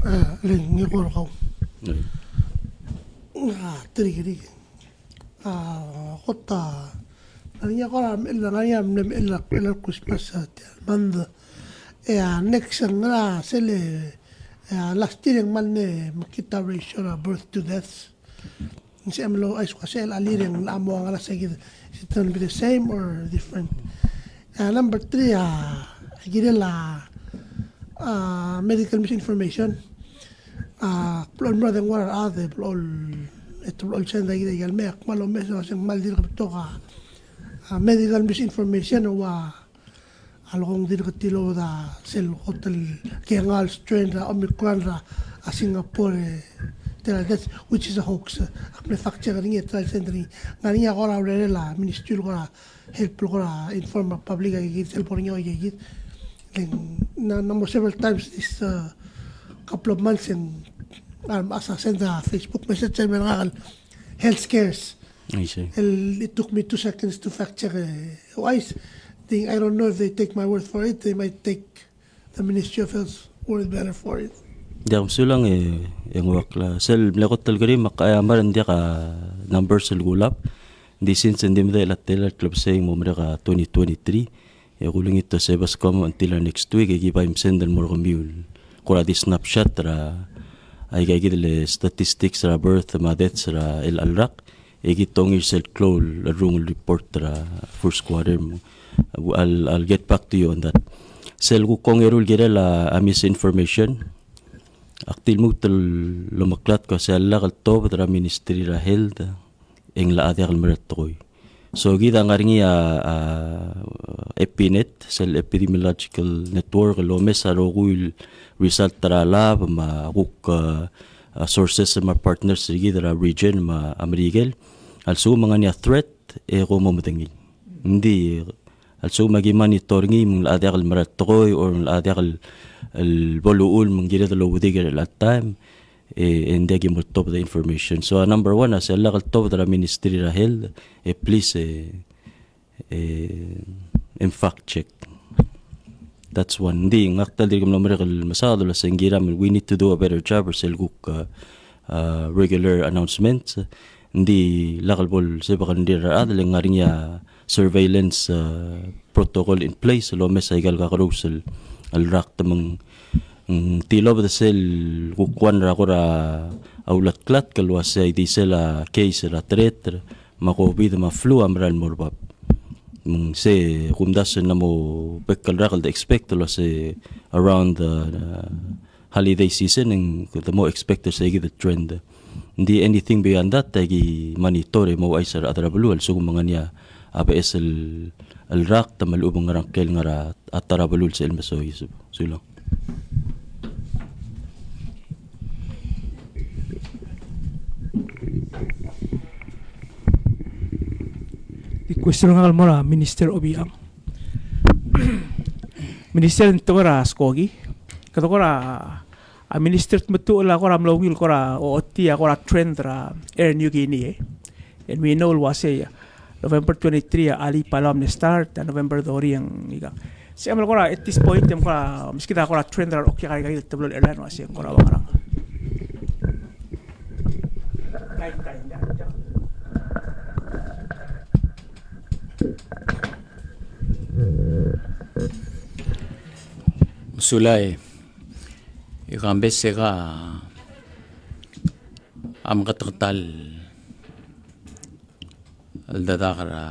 A, le ng kora kau. Oi. A, tirke, tirke. A, kot a, ngar er ngii a kora, ngar er ngii a mle, mle, mle Christmas, a, tia el month. E, a, next, ngera sel, e, a, last year e ng mle mekngit a ratio er a birth to death. Ng sebechem el ouchais kuk sel a year e ng locha mo ngar er a se kid, is it gonna be the same or different? A, number three, a, kirel a, a, medical misinformation. A, blechoel el mo er a dengua er a rechad, blechoel, e te blechoel send a kid a ikel mei, ak kmal omes el uasei ng kmal dirk betok a, a, medical misinformation el ua a lekong dirk tilobed a sel kot el kengal strain er a Omicron er a, a, Singapore, e, tela, that's, which is a hoax. Ak mle fact check er ngii, e tela el send er ngii. Ngar er ngii a kora urerel a Ministry el kora help el kora inform a public a ikakid, sel bo er ngii a ikakid. Ng, ng, ng mo several times this, uh, couple of months e ng, um, a send a Facebook message el mer ngak el health scares. I see. El, it took me two seconds to fact check, e, ouchais. Ng di, I don't know if they take my word for it, they might take the Ministry of Health's word better for it. Diak, mesulang e, e ng ua kla, sel mle kot el kerim, ak, a, mera ng diak a numbers el kulab. Ng di since ng di medechel a tela el klebesei e ng mo merek a twenty twenty-three. E kulengit el sebes kom until a next week, e ki bai msend el mo er kemiu el kora di snapshot er a, aikakid el statistics er a birth me a deaths er a chelecha el rak, e ki tongiil sel klou el rung el report er a first quarter. I'll, I'll get back to you on that. Sel kuk ongeru el kirel a, a misinformation, ak di lmuut el omeklatk el uasei a lak el tobed er a Ministry er a Health e ng locha diak el mera el tekoi. So kid a ngar er ngii a, a, EpiNet, sel Epidemiological Network, el omes a rokui el result er a lab me a kuk, a, a, sources me a partners er kid er a region me a Merikel. A lsekum e ng ngar er ngii a threat, e kom mo medengei. Ng di a lsekum e ki monitor er ngii me ng locha diak el mera el tekoi, or ng locha diak el, el bo luchul me ng kired el ouedikel er chelecha el taem, e, e ng diak ki mo tobed a information. So, a number one, a sel lak el tobed er a Ministry er a Health, e please, e, e, e fact check. That's one. Ng di, ngak ta el dirk mlo merek el mesaod el uasei ng kiram, we need to do a better job er sel kuk, a, a, regular announcements. Ng di lak el bo el sebechir el rengrir a rechad, le ng ngar er ngii a surveillance, a, protocol in place el omes aika el kakerous el, el rakt me ng, mm, tilobed sel kuk one er a kora ulatk el uasei a ildisel a case er a tereter me a COVID me a flu a mera el mo er bab. Me ng se kumdasu e ng mo bek el rak el de expect el uasei around the, uh, holiday season e ng de mo expect er se kid el trend. Ng di anything beyond that, e ki monitor e mo ouchais er a rechad er a beluu a lsekum e ng ngar er ngii a beches el, el rakt me a lechub e ng ngerang el ngar er a ta er a beluu el sebechel el mesois. Sulang. Di question er ngak el mo er a Minister Obichang. Minister, ng tekoi er a skoki, kede kora, a, Minister, te meduch el kora mlo ungil kora ochotii a kora trend er a Air Niugini, e. And we know el uasei, a, November twenty-three a alii a pilot a mle start, a November thirty e ng ikang. Se el kora at this point e ng kora, meskid a kora trend er a okiu a ika el teblo el airline, uasei ng kora ua ngerang. Time, time, time, time. Sulai, e kambes e ka a meketeketang el dedak er a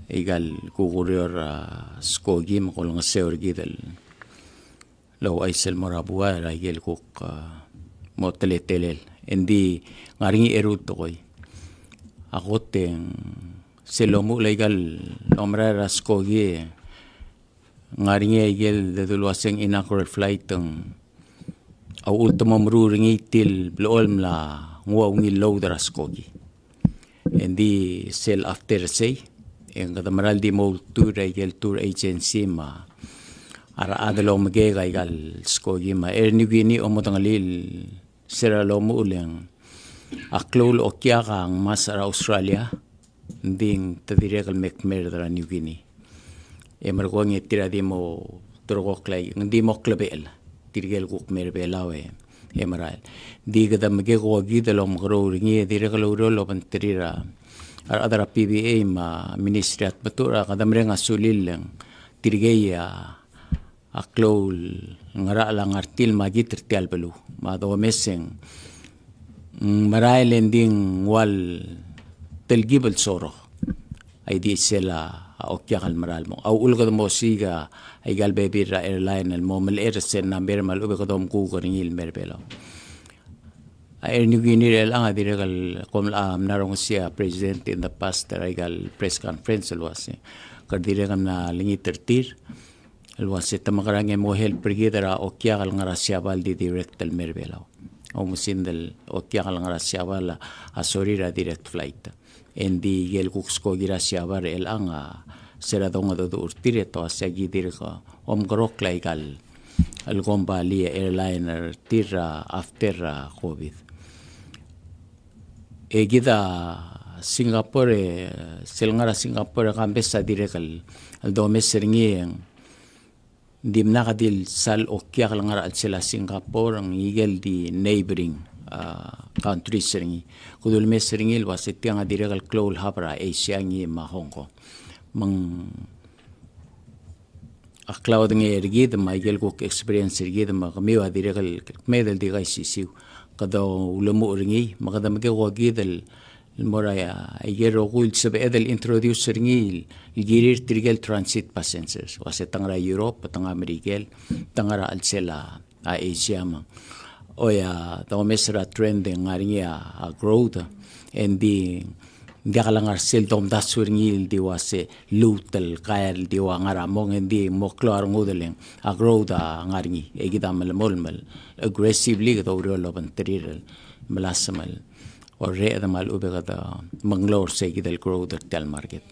ikal kuk ureor er a skoki me a kolengeseu er kid el ouchais el mo er a buai er a ikel kuk, a, mo teletelel. Engdi ng ngar er ngii a eru el tekoi. A kot e ng sel lomuchel a ikal omerael er a skoki e ng ngar er ngii a ikel dedu el uaseng inaugural flight e ng a uchul te mo meruul er ngii tia el blechoel el mla nguu a ungil load er a skoki. Engdi sel after sei, e ng kede mera el di mo ultuil er a ikel tour agency me a rechad el omekek a ikal skoki me a Air Niugini a omedengelii el se er a lomuchel e ng a klou el okiak a ngmasech er a Australia, ng di te dirrek el me kmerd er a Niugini. E merekong e tir a di mo ulterekokl a, ng di mo klebechel tirke el kuk mei er a Belau e, e merael. Ng di kede mekekokid el omekeroul er ngii e dirrek el oureor el obengterir a rechad er a P B A me a Ministry a tmetuch er a kede mereng a sulil el ng tirkei a a klou el ngerachel a ngar tir el makit er tia el beluu. Me a domes e ng merael e ng di ng ua el telkib el sorok. A di sel a okiak el merael el mong. A uchul kede mo osiik a ikal bebil er a airline el mo melecher er sel number me a lechub e kede omkuk er ngii el mei er a Belau. A Air Niugini er chelechang a dirrek el kom locha mla rongesii a President in the past er a ikal press conference el uasei. Kede dirrek el mla olengit er tir el uasei te mekerang e mo help er kid er a okiak el ngar er a Siabal el di direct el mei er a Belau. Oumesingd el okiak el ngar er a Siabal a sorir a direct flight. Engdi ikel kuk skoki er a Siabal er chelechang a se er a dongedecheduch er tir e te uasei aki dirk omekeroul a ikal el kombalii, airline er tir er a after er a COVID. E kid a Singapore, e sel ngar er a Singapore e kambes a dirrek el, el domes er ngii e ng dimlak di el sal okiak el ngar er a chelsel a Singapore, ng ikel di neighboring, a, countries er ngii. Kede ulemes er ngii el uasei tiang a dirrek el klou el hub er a Asia ngii me a Hong Kong. Me ng a klaodengei er kid me a ikel kuk experience er kid me kemiu a dirrek el kmeed el di kaisisiu. Kede ulemuchel er ngii me kede mekekokid el mo er a ikel rokui el sebeched el introduce er ngii el kirir tirkel transit passengers. Uasei te ngar er a Europe, te ngar er a Merikel, te ngar er a chelsel a a Asia me ng. Oi, a domes er a trend e ng ngar er ngii a, a growth, engdi ng diak lengar sel domdasu er ngii el di uase lmuut el kael el di ua ngar er a mong, engdi mo klou a rengud el ng a growth a ngar er ngii. E kid a melemolem el aggressively kede oureor el obengterir el melasem el orreched me a lechub e kede menglou er se kid el growth er tia el market.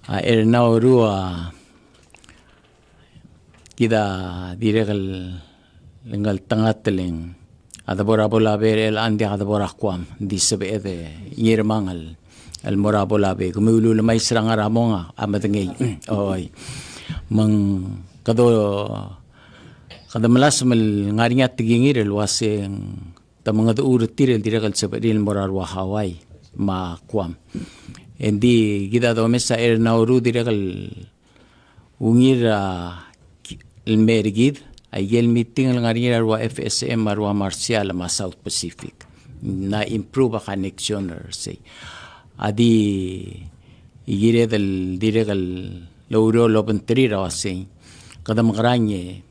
A er a Nauru a kid a dirrek el ngeltengat el ng a debo er a Pohnpei er chelechang, diak a debo er a Guam, di sebeched e ngii er a mong el, el mo er a Pohnpei. Kemiu el ulemais er a ngar er a mong a medengei. Oi. Me ng kede, kede melasem el ngar er ngii a tekingir el uase ng te mengedechor er tir el dirrek el sebechir el mo er a rua Hawaii me a Guam. Engdi kid a domes a er a Nauru dirrek el ungil a, el mei er kid a ikel meeting el ngar er ngii er a rua F S M me a rua Marshall me a South Pacific. Ng improve a connection er sei. A di kired el dirrek el oureor el obengterir a uasei kede mekerang e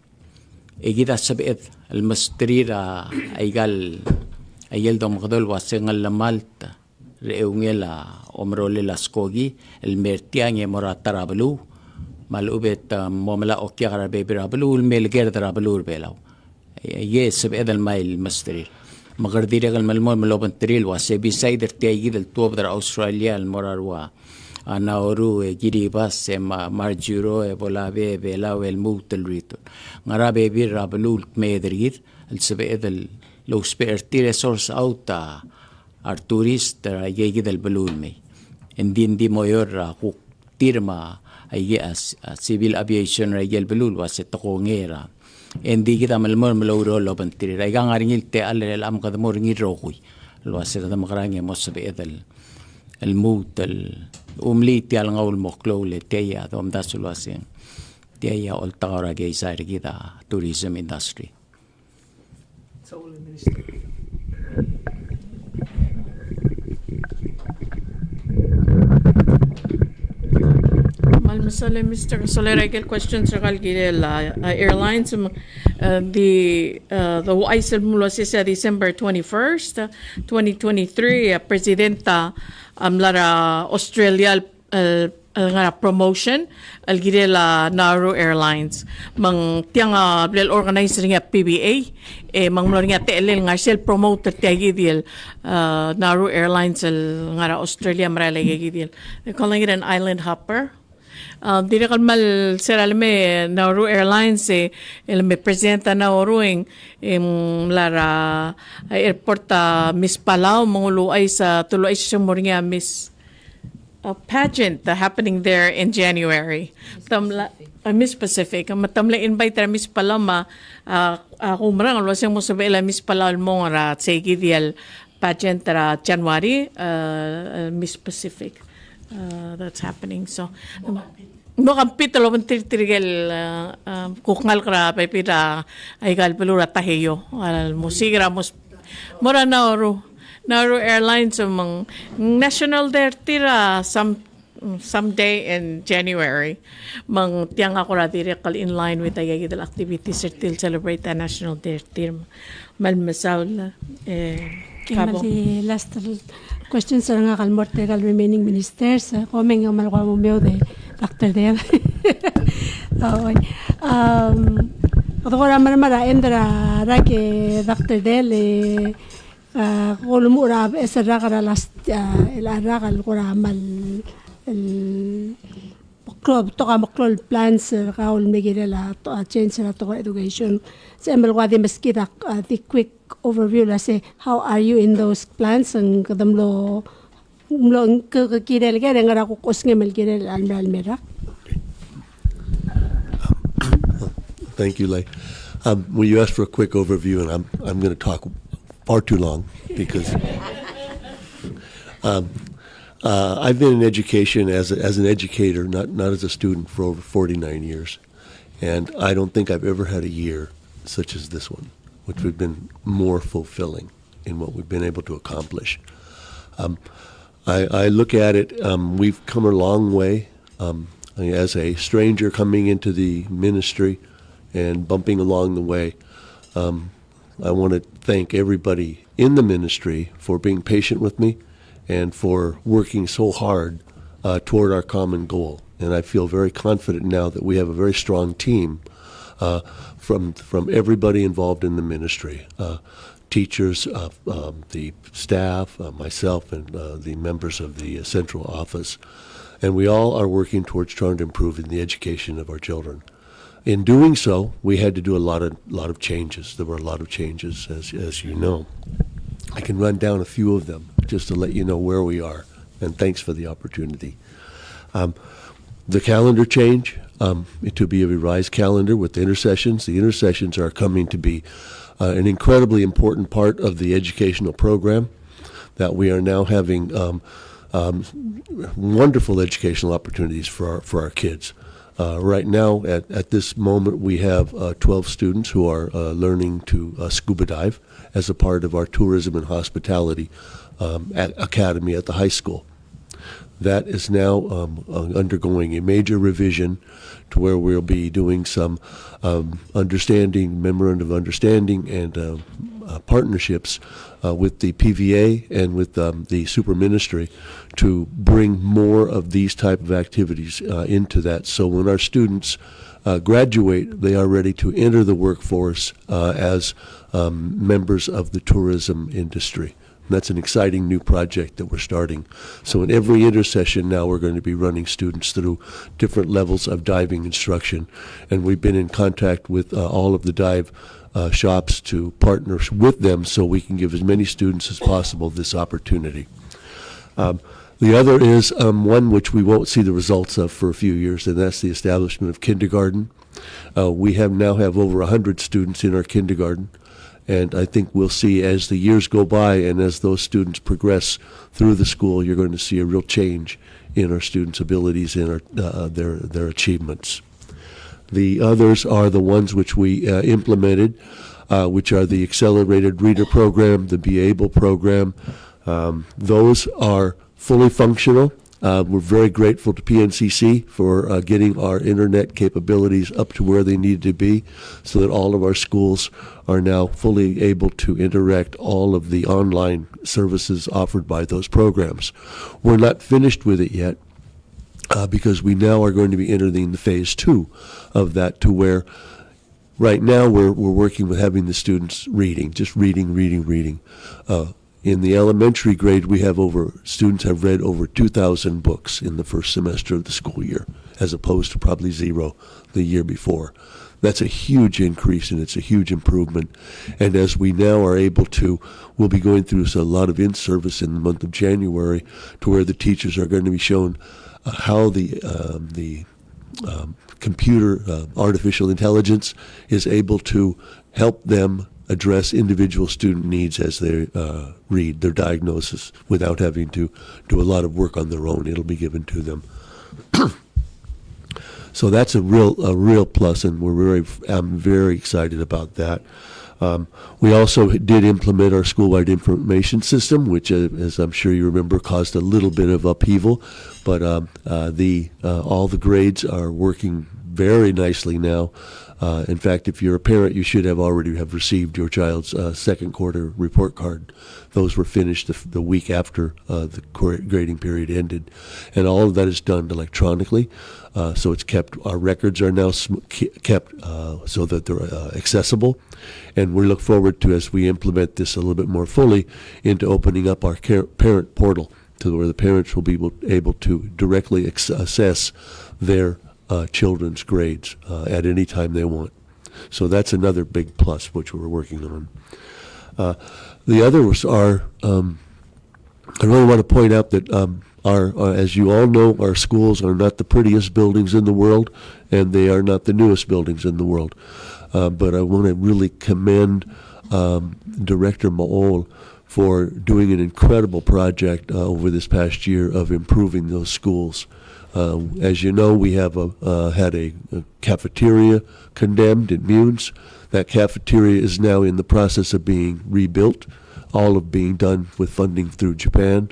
e kid a sebeched el mesterir a ikal, a ikel domekedong el uase ng ngellemalt er a eungel a omerolel a skoki el mei er tiang e mo er a ta er a beluu, me a lechub e te mo melai a okiak er a rebebil er a beluu el mei el kerd er a beluu er a Belau. E, e sebeched el mei el mesterir. Me kede dirrek el melemolem el obengterir el uase beside er tia kid el tuobed er a Australia el mo er a rua a Nauru, e Kiribati, e me a Majuro, e Pohnpei, e Belau, e lmuut el return. Ngar er a bebil er a beluu el kmeed er kid el sebeched el ousbech er tir e source out a, a retourist er a ikei kid el beluu el mei. Engdi, engdi mo eou er a kuk tir me a ikei a, a civil aviation er a ikel beluu el uase te kongei er a. Engdi kid a melemolem el oureor el obengterir. Aika ngar er ngii el techall er chelechang me kede mo er ngii el rokui el uase kede mekerang e mo sebeched el el lmuut el, um, lmuut tia el ngau el mo klou le tia a domdasu el uaseng tia a oltak er a keizai er kid a tourism industry. Kmal mesaul, Mister Kesolei, er a ikel questions er kau el kirel a, a, airlines, me, a, di, a, di uaisei el mlo uaisei a December twenty-first, twenty twenty-three, a, President a, a mla er a Australia el el, el ngar er a promotion el kirel a Nauru Airlines. Me ng tiang a bla el organize er ngii a P B A, e me ng mlo er ngii a techellel el ngar er sel promote er tia kid el, a, Nauru Airlines el ngar er a Australia, merael a kid el, they're calling it an island hopper. A, dirrek el kmal sera el me Nauru Airlines, e, el me President a Nauru e ng, e ng mla er a, a, airport a Miss Palau, me ng uluuchais a, te uluuchais e se mo er ngii a Miss a pageant, uh, happening there in January. Te mla, a Miss Pacific. Me te mla invite er a Miss Palau me a, a, a kumerang el uaseng mo sebechel a Miss Palau el mong er a sei kid el pageant er a January, uh, uh, Miss Pacific. Uh, that's happening. So, um, mo compete el obengterir tirke el, uh, um, kuk ngalek er a bebil er a, aika el beluu er a Taiheio. El mo siik er a mo s-, mo er a Nauru. Nauru Airlines, me ng National Day er tir a some, someday in January. Me ng tiang a kora dirrek el in line with aika kid el activities er tir el celebrate a National Day er tir. Kmal mesaul, e, kabo. Kmal di last questions er ngak el mo er tirka el remaining ministers, e, komeng e kmal kora mo meoud e Doctor Dale. Oi. Um, kede kora mei er a end er a rak e Doctor Dale, e, a, ko lmuut er a beches el rak er a last, a, el rak el kora kmal, el, klou, betok a meklou el plans er kau el mle kirel a, to-, a, change er a tekoi er a education. Se el kora di meskid a, a, di quick overview el uase, how are you in those plans? Ng kede mlo, mlo, ke, ke kirel ker, e ngera kuk osengem el kirel a mera el mei er a rak. Thank you, Lei. Um, well, you asked for a quick overview, and I'm, I'm gonna talk far too long because, um, uh, I've been in education as a, as an educator, not, not as a student, for over forty-nine years, and I don't think I've ever had a year such as this one, which would have been more fulfilling in what we've been able to accomplish. Um, I, I look at it, um, we've come a long way. Um, as a stranger coming into the ministry and bumping along the way, um, I want to thank everybody in the ministry for being patient with me and for working so hard, uh, toward our common goal. And I feel very confident now that we have a very strong team, uh, from, from everybody involved in the ministry. Uh, teachers, uh, um, the staff, uh, myself, and, uh, the members of the, uh, central office. And we all are working towards trying to improve in the education of our children. In doing so, we had to do a lot of, lot of changes. There were a lot of changes, as, as you know. I can run down a few of them just to let you know where we are, and thanks for the opportunity. Um, the calendar change, um, to be a revised calendar with the intersessions. The intersessions are coming to be, uh, an incredibly important part of the educational program, that we are now having, um, um, wonderful educational opportunities for our, for our kids. Uh, right now, at, at this moment, we have, uh, twelve students who are, uh, learning to, uh, scuba dive as a part of our tourism and hospitality, um, a-, academy at the high school. That is now, um, uh, undergoing a major revision to where we'll be doing some, um, understanding, memorandum of understanding and, uh, uh, partnerships, uh, with the P V A and with, um, the super ministry to bring more of these type of activities, uh, into that. So when our students, uh, graduate, they are ready to enter the workforce, uh, as, um, members of the tourism industry. And that's an exciting new project that we're starting. So in every intersession now, we're going to be running students through different levels of diving instruction. And we've been in contact with, uh, all of the dive, uh, shops to partner with them so we can give as many students as possible this opportunity. Um, the other is, um, one which we won't see the results of for a few years, and that's the establishment of kindergarten. Uh, we have, now have over a hundred students in our kindergarten, And I think we'll see, as the years go by and as those students progress through the school, you're going to see a real change in our students' abilities and our, uh, their, their achievements. The others are the ones which we, uh, implemented, uh, which are the Accelerated Reader Program, the Be Able Program. Um, those are fully functional. Uh, we're very grateful to P N C C for, uh, getting our internet capabilities up to where they need to be, so that all of our schools are now fully able to interact all of the online services offered by those programs. We're not finished with it yet, uh, because we now are going to be entering the phase two of that, to where right now we're, we're working with having the students reading, just reading, reading, reading. Uh, in the elementary grade, we have over, students have read over two thousand books in the first semester of the school year, as opposed to probably zero the year before. That's a huge increase, and it's a huge improvement. And as we now are able to, we'll be going through a lot of in-service in the month of January, to where the teachers are going to be shown, uh, how the, um, the, um, computer, uh, artificial intelligence is able to help them address individual student needs as they, uh, read their diagnosis without having to do a lot of work on their own. It'll be given to them. So that's a real, a real plus, and we're very, I'm very excited about that. Um, we also did implement our school-wide information system, which, uh, as I'm sure you remember, caused a little bit of upheaval, but, um, uh, the, uh, all the grades are working very nicely now. Uh, in fact, if you're a parent, you should have already have received your child's, uh, second quarter report card. Those were finished the, the week after, uh, the grading period ended, and all of that is done electronically. Uh, so it's kept. Our records are now sm- kept, uh, so that they're, uh, accessible, and we look forward to, as we implement this a little bit more fully, into opening up our care- parent portal to where the parents will be able, able to directly ex- assess their, uh, children's grades, uh, at any time they want. So that's another big plus which we're working on. Uh, the others are, um, I really want to point out that, um, our, uh, as you all know, our schools are not the prettiest buildings in the world, and they are not the newest buildings in the world. Uh, but I want to really commend, um, Director Maol for doing an incredible project, uh, over this past year of improving those schools. Uh, as you know, we have a, uh, had a, a cafeteria condemned in Miounds. That cafeteria is now in the process of being rebuilt, all of being done with funding through Japan.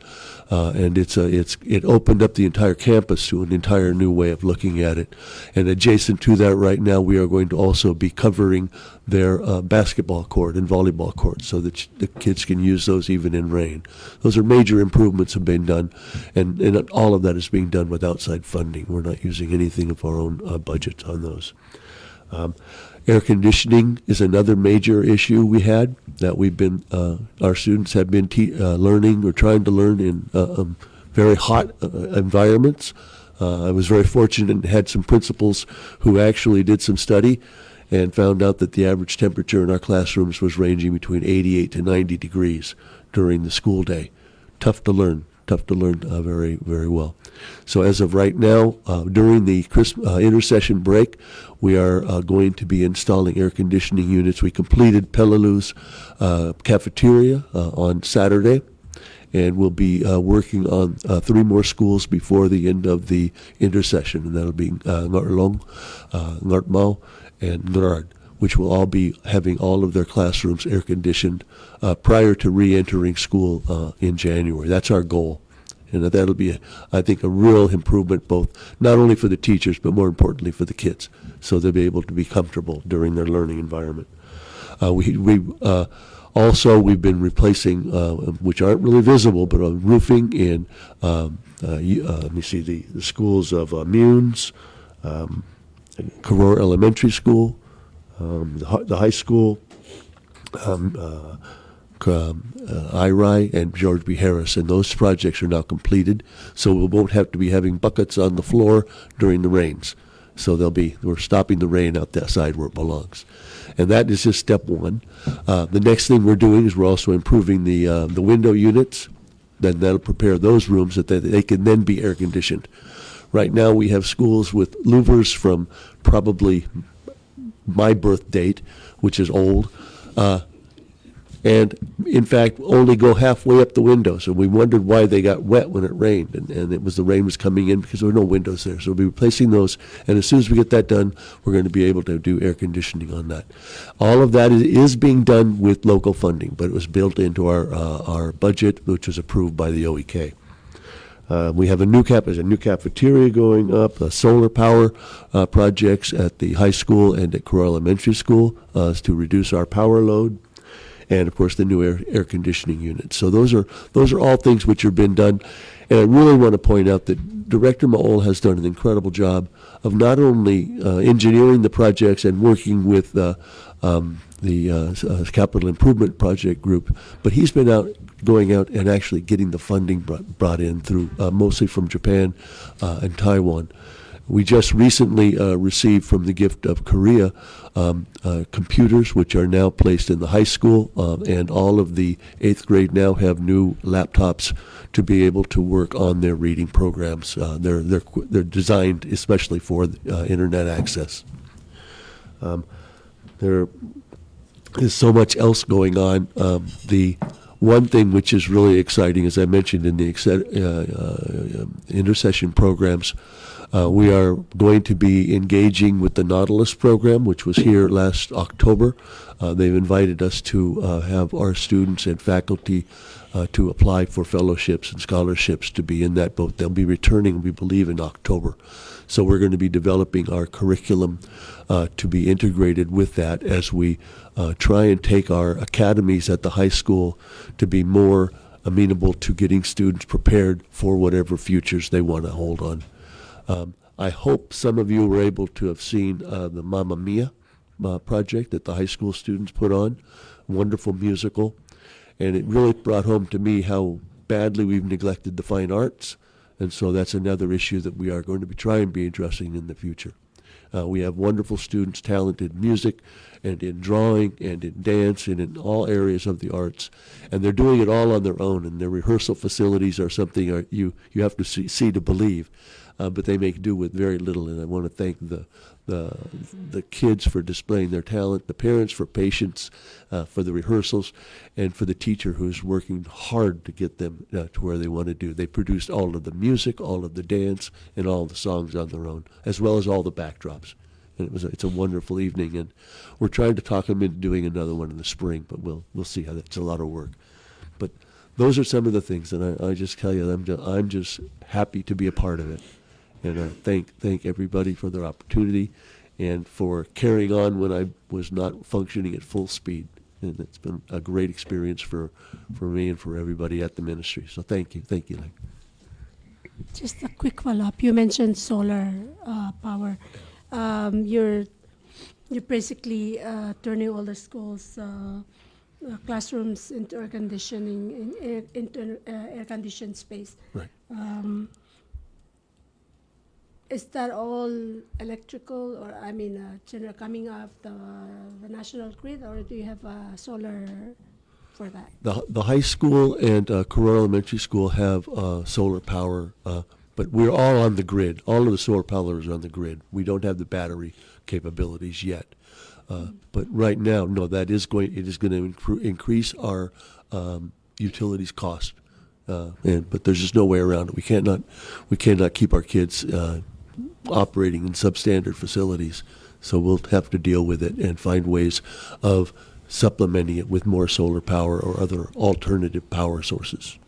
Uh, and it's a, it's, it opened up the entire campus to an entire new way of looking at it. And adjacent to that right now, we are going to also be covering their, uh, basketball court and volleyball court, so that the kids can use those even in rain. Those are major improvements have been done, and, and all of that is being done with outside funding. We're not using anything of our own, uh, budget on those. Um, air conditioning is another major issue we had that we've been, uh, our students have been te- uh, learning or trying to learn in, uh, um, very hot, uh, environments. Uh, I was very fortunate and had some principals who actually did some study and found out that the average temperature in our classrooms was ranging between eighty-eight to ninety degrees during the school day. Tough to learn, tough to learn, uh, very, very well. So as of right now, uh, during the Christ- uh, intersession break, we are, uh, going to be installing air conditioning units. We completed Peleliu's, uh, cafeteria, uh, on Saturday, and we'll be, uh, working on, uh, three more schools before the end of the intersession, and that'll be, uh, Ngarchelong, uh, Ngardmau, and Ngaraard, which will all be having all of their classrooms air conditioned, uh, prior to re-entering school, uh, in January. That's our goal. And that'll be, I think, a real improvement, both not only for the teachers, but more importantly for the kids, so they'll be able to be comfortable during their learning environment. Uh, we, we, uh, also, we've been replacing, uh, which aren't really visible, but on roofing in, um, uh, you, uh, let me see, the, the schools of, uh, Miounds, um, Koror Elementary School, um, the, hi- the high school, um, uh, um, uh, Airai and George B. Harris, and those projects are now completed, so we won't have to be having buckets on the floor during the rains. So they'll be, we're stopping the rain out that side where it belongs. And that is just step one. Uh, the next thing we're doing is we're also improving the, uh, the window units. Then that'll prepare those rooms that they, they can then be air conditioned. Right now we have schools with louvers from probably my birth date, which is old, uh, and in fact only go halfway up the window. So we wondered why they got wet when it rained, and, and it was, the rain was coming in because there were no windows there. So we'll be replacing those, and as soon as we get that done, we're going to be able to do air conditioning on that. All of that is, is being done with local funding, but it was built into our, uh, our budget, which was approved by the O E K. Uh, we have a new cap, there's a new cafeteria going up, uh, solar power, uh, projects at the high school and at Corona Elementary School, uh, to reduce our power load, and of course the new air, air conditioning units. So those are, those are all things which have been done. And I really want to point out that Director Maol has done an incredible job of not only, uh, engineering the projects and working with, uh, um, the, uh, s-, uh, capital improvement project group, but he's been out, going out and actually getting the funding brought, brought in through, uh, mostly from Japan, uh, and Taiwan. We just recently, uh, received from the Gift of Korea, um, uh, computers, which are now placed in the high school, uh, and all of the eighth grade now have new laptops to be able to work on their reading programs. Uh, they're, they're, qu-, they're designed especially for, uh, internet access. Um, there is so much else going on. Um, the one thing which is really exciting, as I mentioned in the exce-, uh, uh, intersession programs, uh, we are going to be engaging with the Nautilus program, which was here last October. Uh, they've invited us to, uh, have our students and faculty, uh, to apply for fellowships and scholarships to be in that boat. They'll be returning, we believe, in October. So we're going to be developing our curriculum, uh, to be integrated with that as we, uh, try and take our academies at the high school to be more amenable to getting students prepared for whatever futures they want to hold on. Um, I hope some of you were able to have seen, uh, the Mamma Mia, uh, project that the high school students put on. Wonderful musical. And it really brought home to me how badly we've neglected the fine arts. And so that's another issue that we are going to be trying to be addressing in the future. Uh, we have wonderful students talented in music and in drawing and in dance and in all areas of the arts. And they're doing it all on their own. And their rehearsal facilities are something, uh, you, you have to see, see to believe. Uh, but they make do with very little. And I want to thank the, the, the kids for displaying their talent, the parents for patience, uh, for the rehearsals, and for the teacher who's working hard to get them, uh, to where they want to do. They produced all of the music, all of the dance, and all the songs on their own, as well as all the backdrops. And it was a, it's a wonderful evening, and we're trying to talk them into doing another one in the spring, but we'll, we'll see how that, it's a lot of work. But those are some of the things, and I, I just tell you, I'm ju-, I'm just happy to be a part of it. And I thank, thank everybody for their opportunity and for carrying on when I was not functioning at full speed. And it's been a great experience for, for me and for everybody at the ministry. So thank you. Thank you, Lang. Just a quick follow-up. You mentioned solar, uh, power. Um, you're, you're basically, uh, turning all the schools, uh, uh, classrooms into air conditioning, in air, into, uh, air conditioned space. Right. Um, is that all electrical, or, I mean, uh, gener-, coming off the, the national grid, or do you have, uh, solar for that? The, the high school and, uh, Corona Elementary School have, uh, solar power, uh, but we're all on the grid. All of the solar power is on the grid. We don't have the battery capabilities yet. Uh, but right now, no, that is going, it is gonna incre-, increase our, um, utilities cost. Uh, and, but there's just no way around it. We can't not, we cannot keep our kids, uh, operating in substandard facilities. So we'll have to deal with it and find ways of supplementing it with more solar power or other alternative power sources.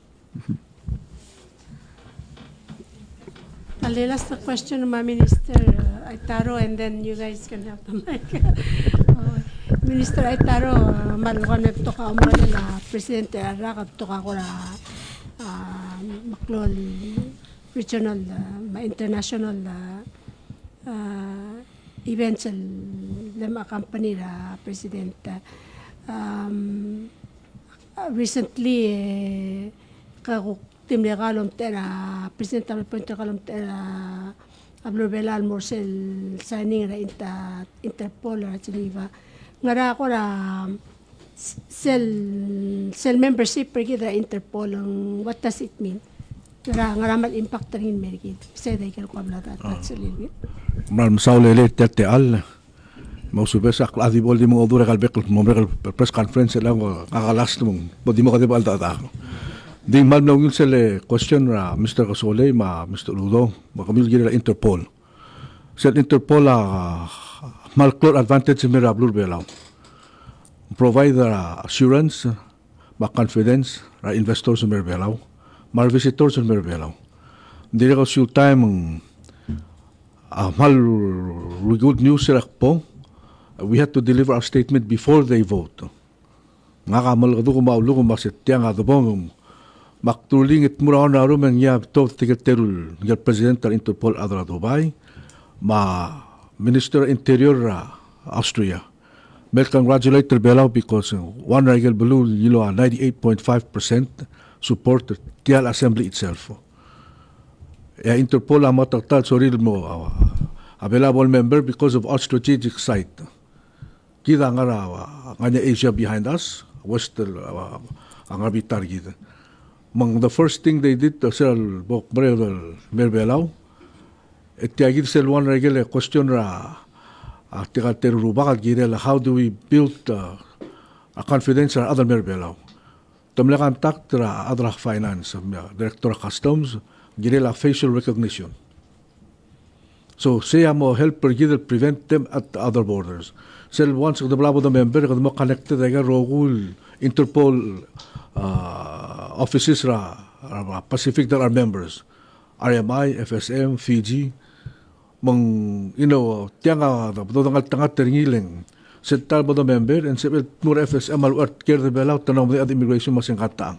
A last question, me a Minister, uh, Aitaro, and then you guys can have the mic. Uh, Minister Aitaro, uh, me a lengua el betok a omerellel a President er a rak a betok a kora, uh, meklou el regional, uh, me a international, uh, uh, events el lem accompany er a President. Um, uh, recently, eh, ke kuk di mle kau el omtechei er a, President a mle appoint er kau el omtechei er a beluu er a Belau el mo er sel signing er a Inter-, Interpol er a Geneva. Ngera kora s-, sel, sel membership er kid er a Interpol, ng, what does it mean? Ngera, ngera me a impact er ngii el mer kid? Beside aike el kuk mla ta-, touch a little bit. Ng mla mesaul er tia el techall. Me a usubes a kuk di bo el di mengodurek el bek el mo merek el press conference el ngak a last me ng bo di mo kede bo el dadak. Ng di kmal mla ungil sel question er a Mister Kesolei me a Mister Udo, me kemiu el kirel a Interpol. Sel Interpol a kmal klou el advantage el mei er a beluu er a Belau. Provide er a assurance me a confidence er a investors el mei er a Belau me a visitors el mei er a Belau. Ng dirrek el osiu taem ng a kmal good news er a kbo, we had to deliver our statement before they vote. Ngak a melekeduk me a uluk me a se tiang a debong. Me ak truly ng tmuu er a one er a room e ng ngii a betok tirke el teru el president er a Interpol el chad er a Dubai me a Minister er a Interior er a Austria. Me el congratulate er a Belau because one er a ikel beluu el ngiluu a ninety-eight point five percent support er tia el assembly itself. E a Interpol a mo ta el sorir el mo a, a Belau a bo el member because of our strategic site. Kid a ngar er a, a, ngar er a Asia behind us, West, a, a ngar er a bita er kid. Me ng the first thing they did, sel bo kmerek el mei er a Belau, e tia kid sel one er a ikel question er a, a, tirka el teru el rubak el kirel, how do we build, a, a confidence er a rechad el mei er a Belau? Te mle contact er a chad er a finance, me a director er a customs, kirel a facial recognition. So, sei a mo help er kid el prevent them at the other borders. Sel once kede bla bo de member, kede mo connected er a rokui el Interpol, a, offices er a, er a Pacific that are members. R M I, F S M, Fiji, me ng, you know, tiang a, do, do, do, ngal tengat er ngii el ng, sel ta el bo de member, e ng sebechel el tmuu er a F S M a luchei er a ker er a Belau, te ngar er a immigration me a se ng katang.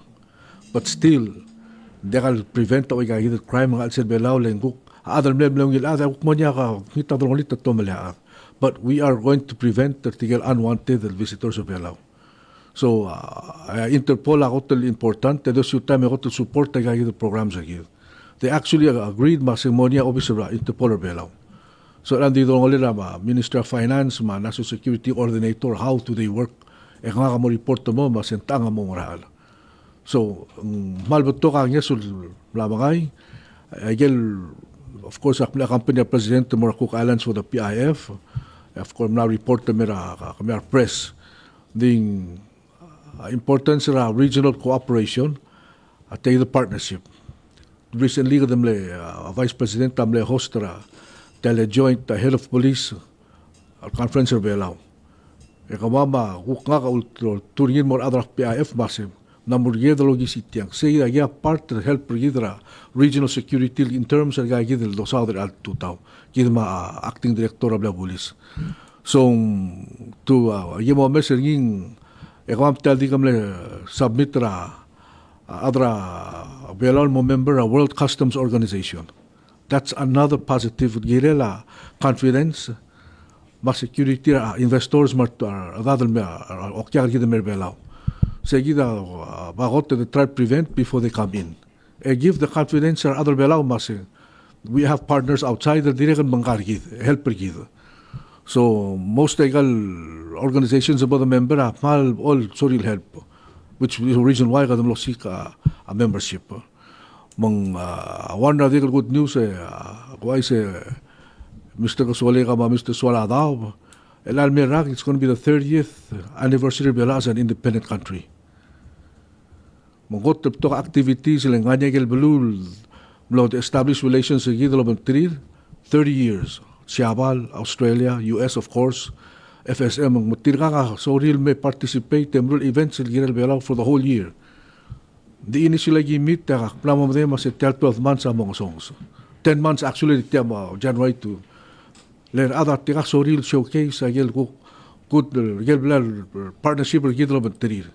But still, ng diak el prevent a ua ika kid el crime, ng a chelsel a Belau, le ng kuk, a chad el mle, mle ungil a chad, a kuk mo ngii a ka, ngii ta delongelir a tomellii a chad. But we are going to prevent er tirke el unwanted visitors er a Belau. So, a, a Interpol a kot el important, e di osiu taem e kot el support er aika kid el programs er kid. They actually agreed me a se ng mo er ngii a obis er a Interpol er a Belau. So, er a di delongelir a Ministry of Finance me a National Security Coordinator, how do they work? E ngak a mo report el mo, me a se ng tang a mo ngerachel. So, ng kmal betok a ngeso el mla mengai, a ikel, of course, ak mle accompany a President el mo er a Cook Islands for the P I F, of course, mla report el mo er a, kemiu a press. Ng di, a, importance er a regional cooperation, a, tia el partnership. Recently, kede mle, a, Vice President a mle host er a, tia el joint, a, head of police, a, conference er a Belau. E kemam a kuk ngak a ultuil er ngii el mo er a rechad er a P I F me a se ng mla mo er kid el okisii tiang. Sei a part el help er kid er a regional security in terms er aika kid el dosaod er a tutau. Kid me a acting director er a Belau Police. So, to, a, e mo omes er ngii, e kemam tia el di kemle submit er a, a rechad er a Belau el mo member er a World Customs Organization. That's another positive, kirel a confidence me a security er a investors me a, a, a rechad el mei, a, a, okiak er kid el mei er a Belau. Sei kid a, a, ba kot e de try prevent before they come in. E give the confidence er a rechad er a Belau me a se, we have partners outside, e dirrek el mengkar er kid, help er kid. So, most er aika el organizations el bo de member a kmal bo el sorir el help, which is the reason why kede mlo seek a, a membership. Me ng, a, one er a dirrek el good news, e, a, uaisei, Mister Kesolei me a Mister Sualadaob, el mle rak, it's gonna be the thirtieth anniversary er a Belau as an independent country. Me ng kot el betok a activities el ngar er ngii a ikel beluu el mlo establish relations er kid el obengterir, thirty years. Siabal, Australia, U S, of course, F S M, me tirkang a sorir el me participate e meruul events el kirel a Belau for the whole year. Ng di initially aki meet, e ak mla mo medengei me a se tia el twelve months a mo ngesonges. Ten months actually, tia mo January to. Le a rechad er tirkang a sorir el showcase a ikel kuk, kuk, ikel bla el partnership er kid el obengterir.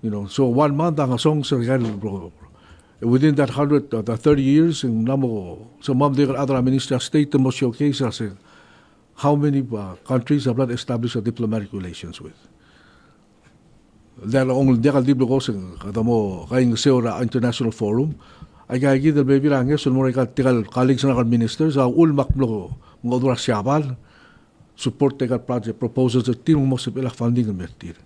You know, so one month a ngesonges er aika el bro. Within that hundred, uh, the thirty years, e ng mla mo, so me a dirrek el chad er a Ministry of State el mo showcase a se how many, uh, countries a bla de establish a diplomatic relations with. Diak el ongel, diak el di blekoos e kede mo kaingeseu er a international forum. Aika kid el bebil a ngeso el mo er aika tirka el colleagues er ngak el ministers, a uchul me ak mlo mengodech er a Siabal, support er aika el project proposals er tir me ng mo sebechel a funding el mer tir.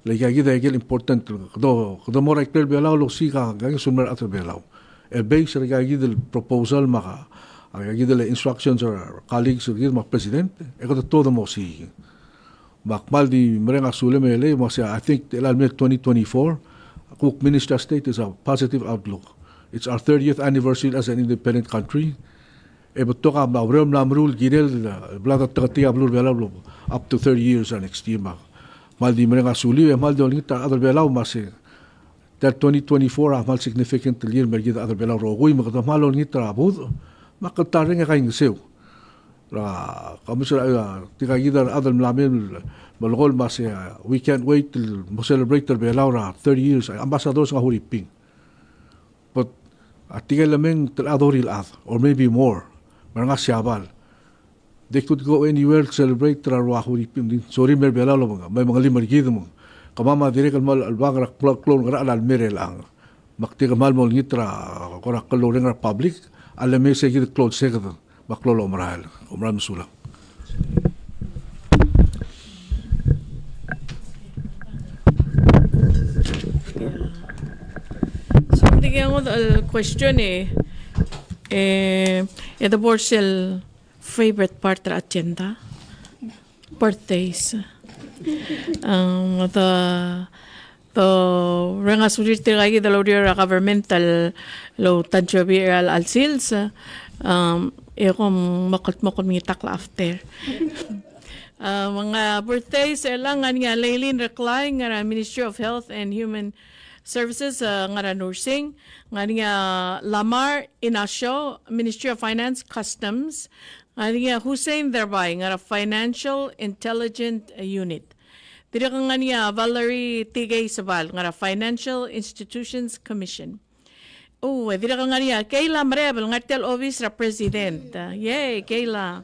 Le aika kid a ikel important, kede, kede mo er a ikrel Belau el osiik a ngeso el mer a rechad er a Belau. El base er aika kid el proposal me a, a kid el instructions er a colleagues er kid me a president, e kede tuobed el mo osiik. Me ak kmal di mereng a sulem e le, me sei, I think, el mei twenty twenty-four, a kuk Ministry of State is a positive outlook. It's our thirtieth anniversary as an independent country. E betok a mla, ureor el mla meruul el kirel, e, bla de teketii a beluu er a Belau el up to thirty years er a next year me. Kmal di mereng a suliu, e kmal di olengit er a rechad er a Belau me sei. Tia el twenty twenty-four a kmal significant el year el mer kid el chad er a Belau el rokui, me kede kmal olengit er a budech, me kede ta el reng e kaingeseu. Er a, kamus er a, tirka kid el chad el mla mei el melekoi me sei, we can't wait el mo celebrate er a Belau er a thirty years, ambassadors a ngar er a Huriping. But a tirka el mei e ng telechad er a elechad, or maybe more, me ng ngar er a Siabal. They could go anywhere to celebrate er a rua Huriping, sorir el mer a Belau el obengkemam, me mengelim er kid me ng. Kemam a dirrek el kmal chelebangel er a klou, klou el ngerachel el mer chelechang. Me ak di kmal mo olengit er a kora klou el reng er a public a le mei, sei kid el klou el seked me a klou el omerael. Kom kmal mesulang. So, ng di ngodech el question e, e, e de bo er sel favorite part er a agenda, birthdays. Um, the, the reng a sulir tirka kid el oureor er a government el, el tanchobi er a chelecha el sils, um, e kom mo kldmokl el mengitakl after. Um, ng, uh, birthdays er chelechang, ng ngar er ngii a Leilin Reklai, ngar er a Ministry of Health and Human Services, uh, ngar er a Nursing, ng ngar er ngii a Lamar Inacio, Ministry of Finance, Customs, ng ngar er ngii a Hussein Derbai, ngar er a Financial Intelligence Unit. Dirrek el ngar er ngii a Valerie Tigei Sebal, ngar er a Financial Institutions Commission. Oh, e dirrek el ngar er ngii a Kayla Merebel, ngar er tia el obis er a President. Yay, Kayla.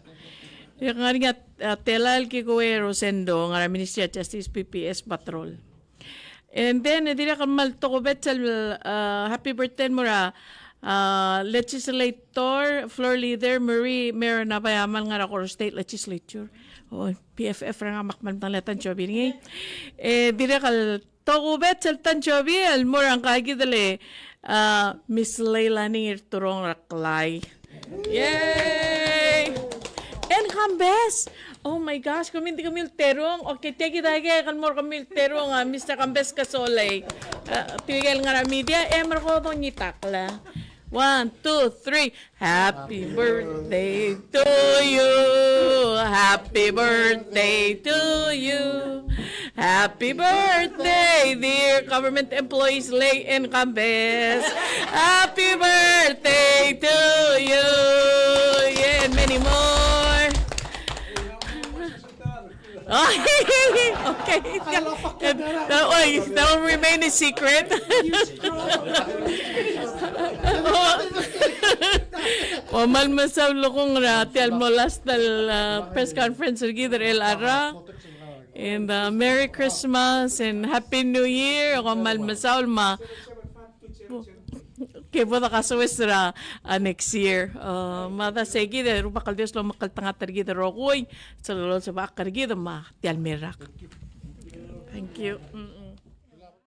Dirrek el ngar er ngii a, a, Telael Kikoe Rosendo, ngar er a Ministry of Justice, P P S Patrol. And then, e dirrek el kmal tokubets el, uh, happy birthday el mo er a, uh, Legislator, Floor Leader Marie Mer Nabayamal, ngar er a Koror State Legislature. Oh, P F F er ngak me ak kmal medengei a tanchobi er ngii. E dirrek el tokubets el tanchobi el mo er ngka kid el, uh, Miss Leilani Ngirturong Reklai. Yay! And Kambes. Oh my gosh, kemiu, kemiu el terung. Okay, tia kid a ikel mo er kemiu el terung, a Mister Kambes Kesolei. A, tirke el ngar er a media, e merek e dongitakl. One, two, three. Happy birthday to you. Happy birthday to you. Happy birthday, dear government employees, Lei and Kambes. Happy birthday to you. Yeah, and many more. Okay. That, oh, that will remain a secret. Kom kmal mesaul el kuk ngar er tia el mo last el, uh, press conference er kid er chelecha el rak. And, uh, Merry Christmas and Happy New Year. Kom kmal mesaul me a ke bo dekasoes er a, uh, next year. Uh, me a da sei kid, e Rubak el Dios a lomekngeltengat er kid el rokui, sel lolsebechakl er kid me tia el mei el rak. Thank you. Mm.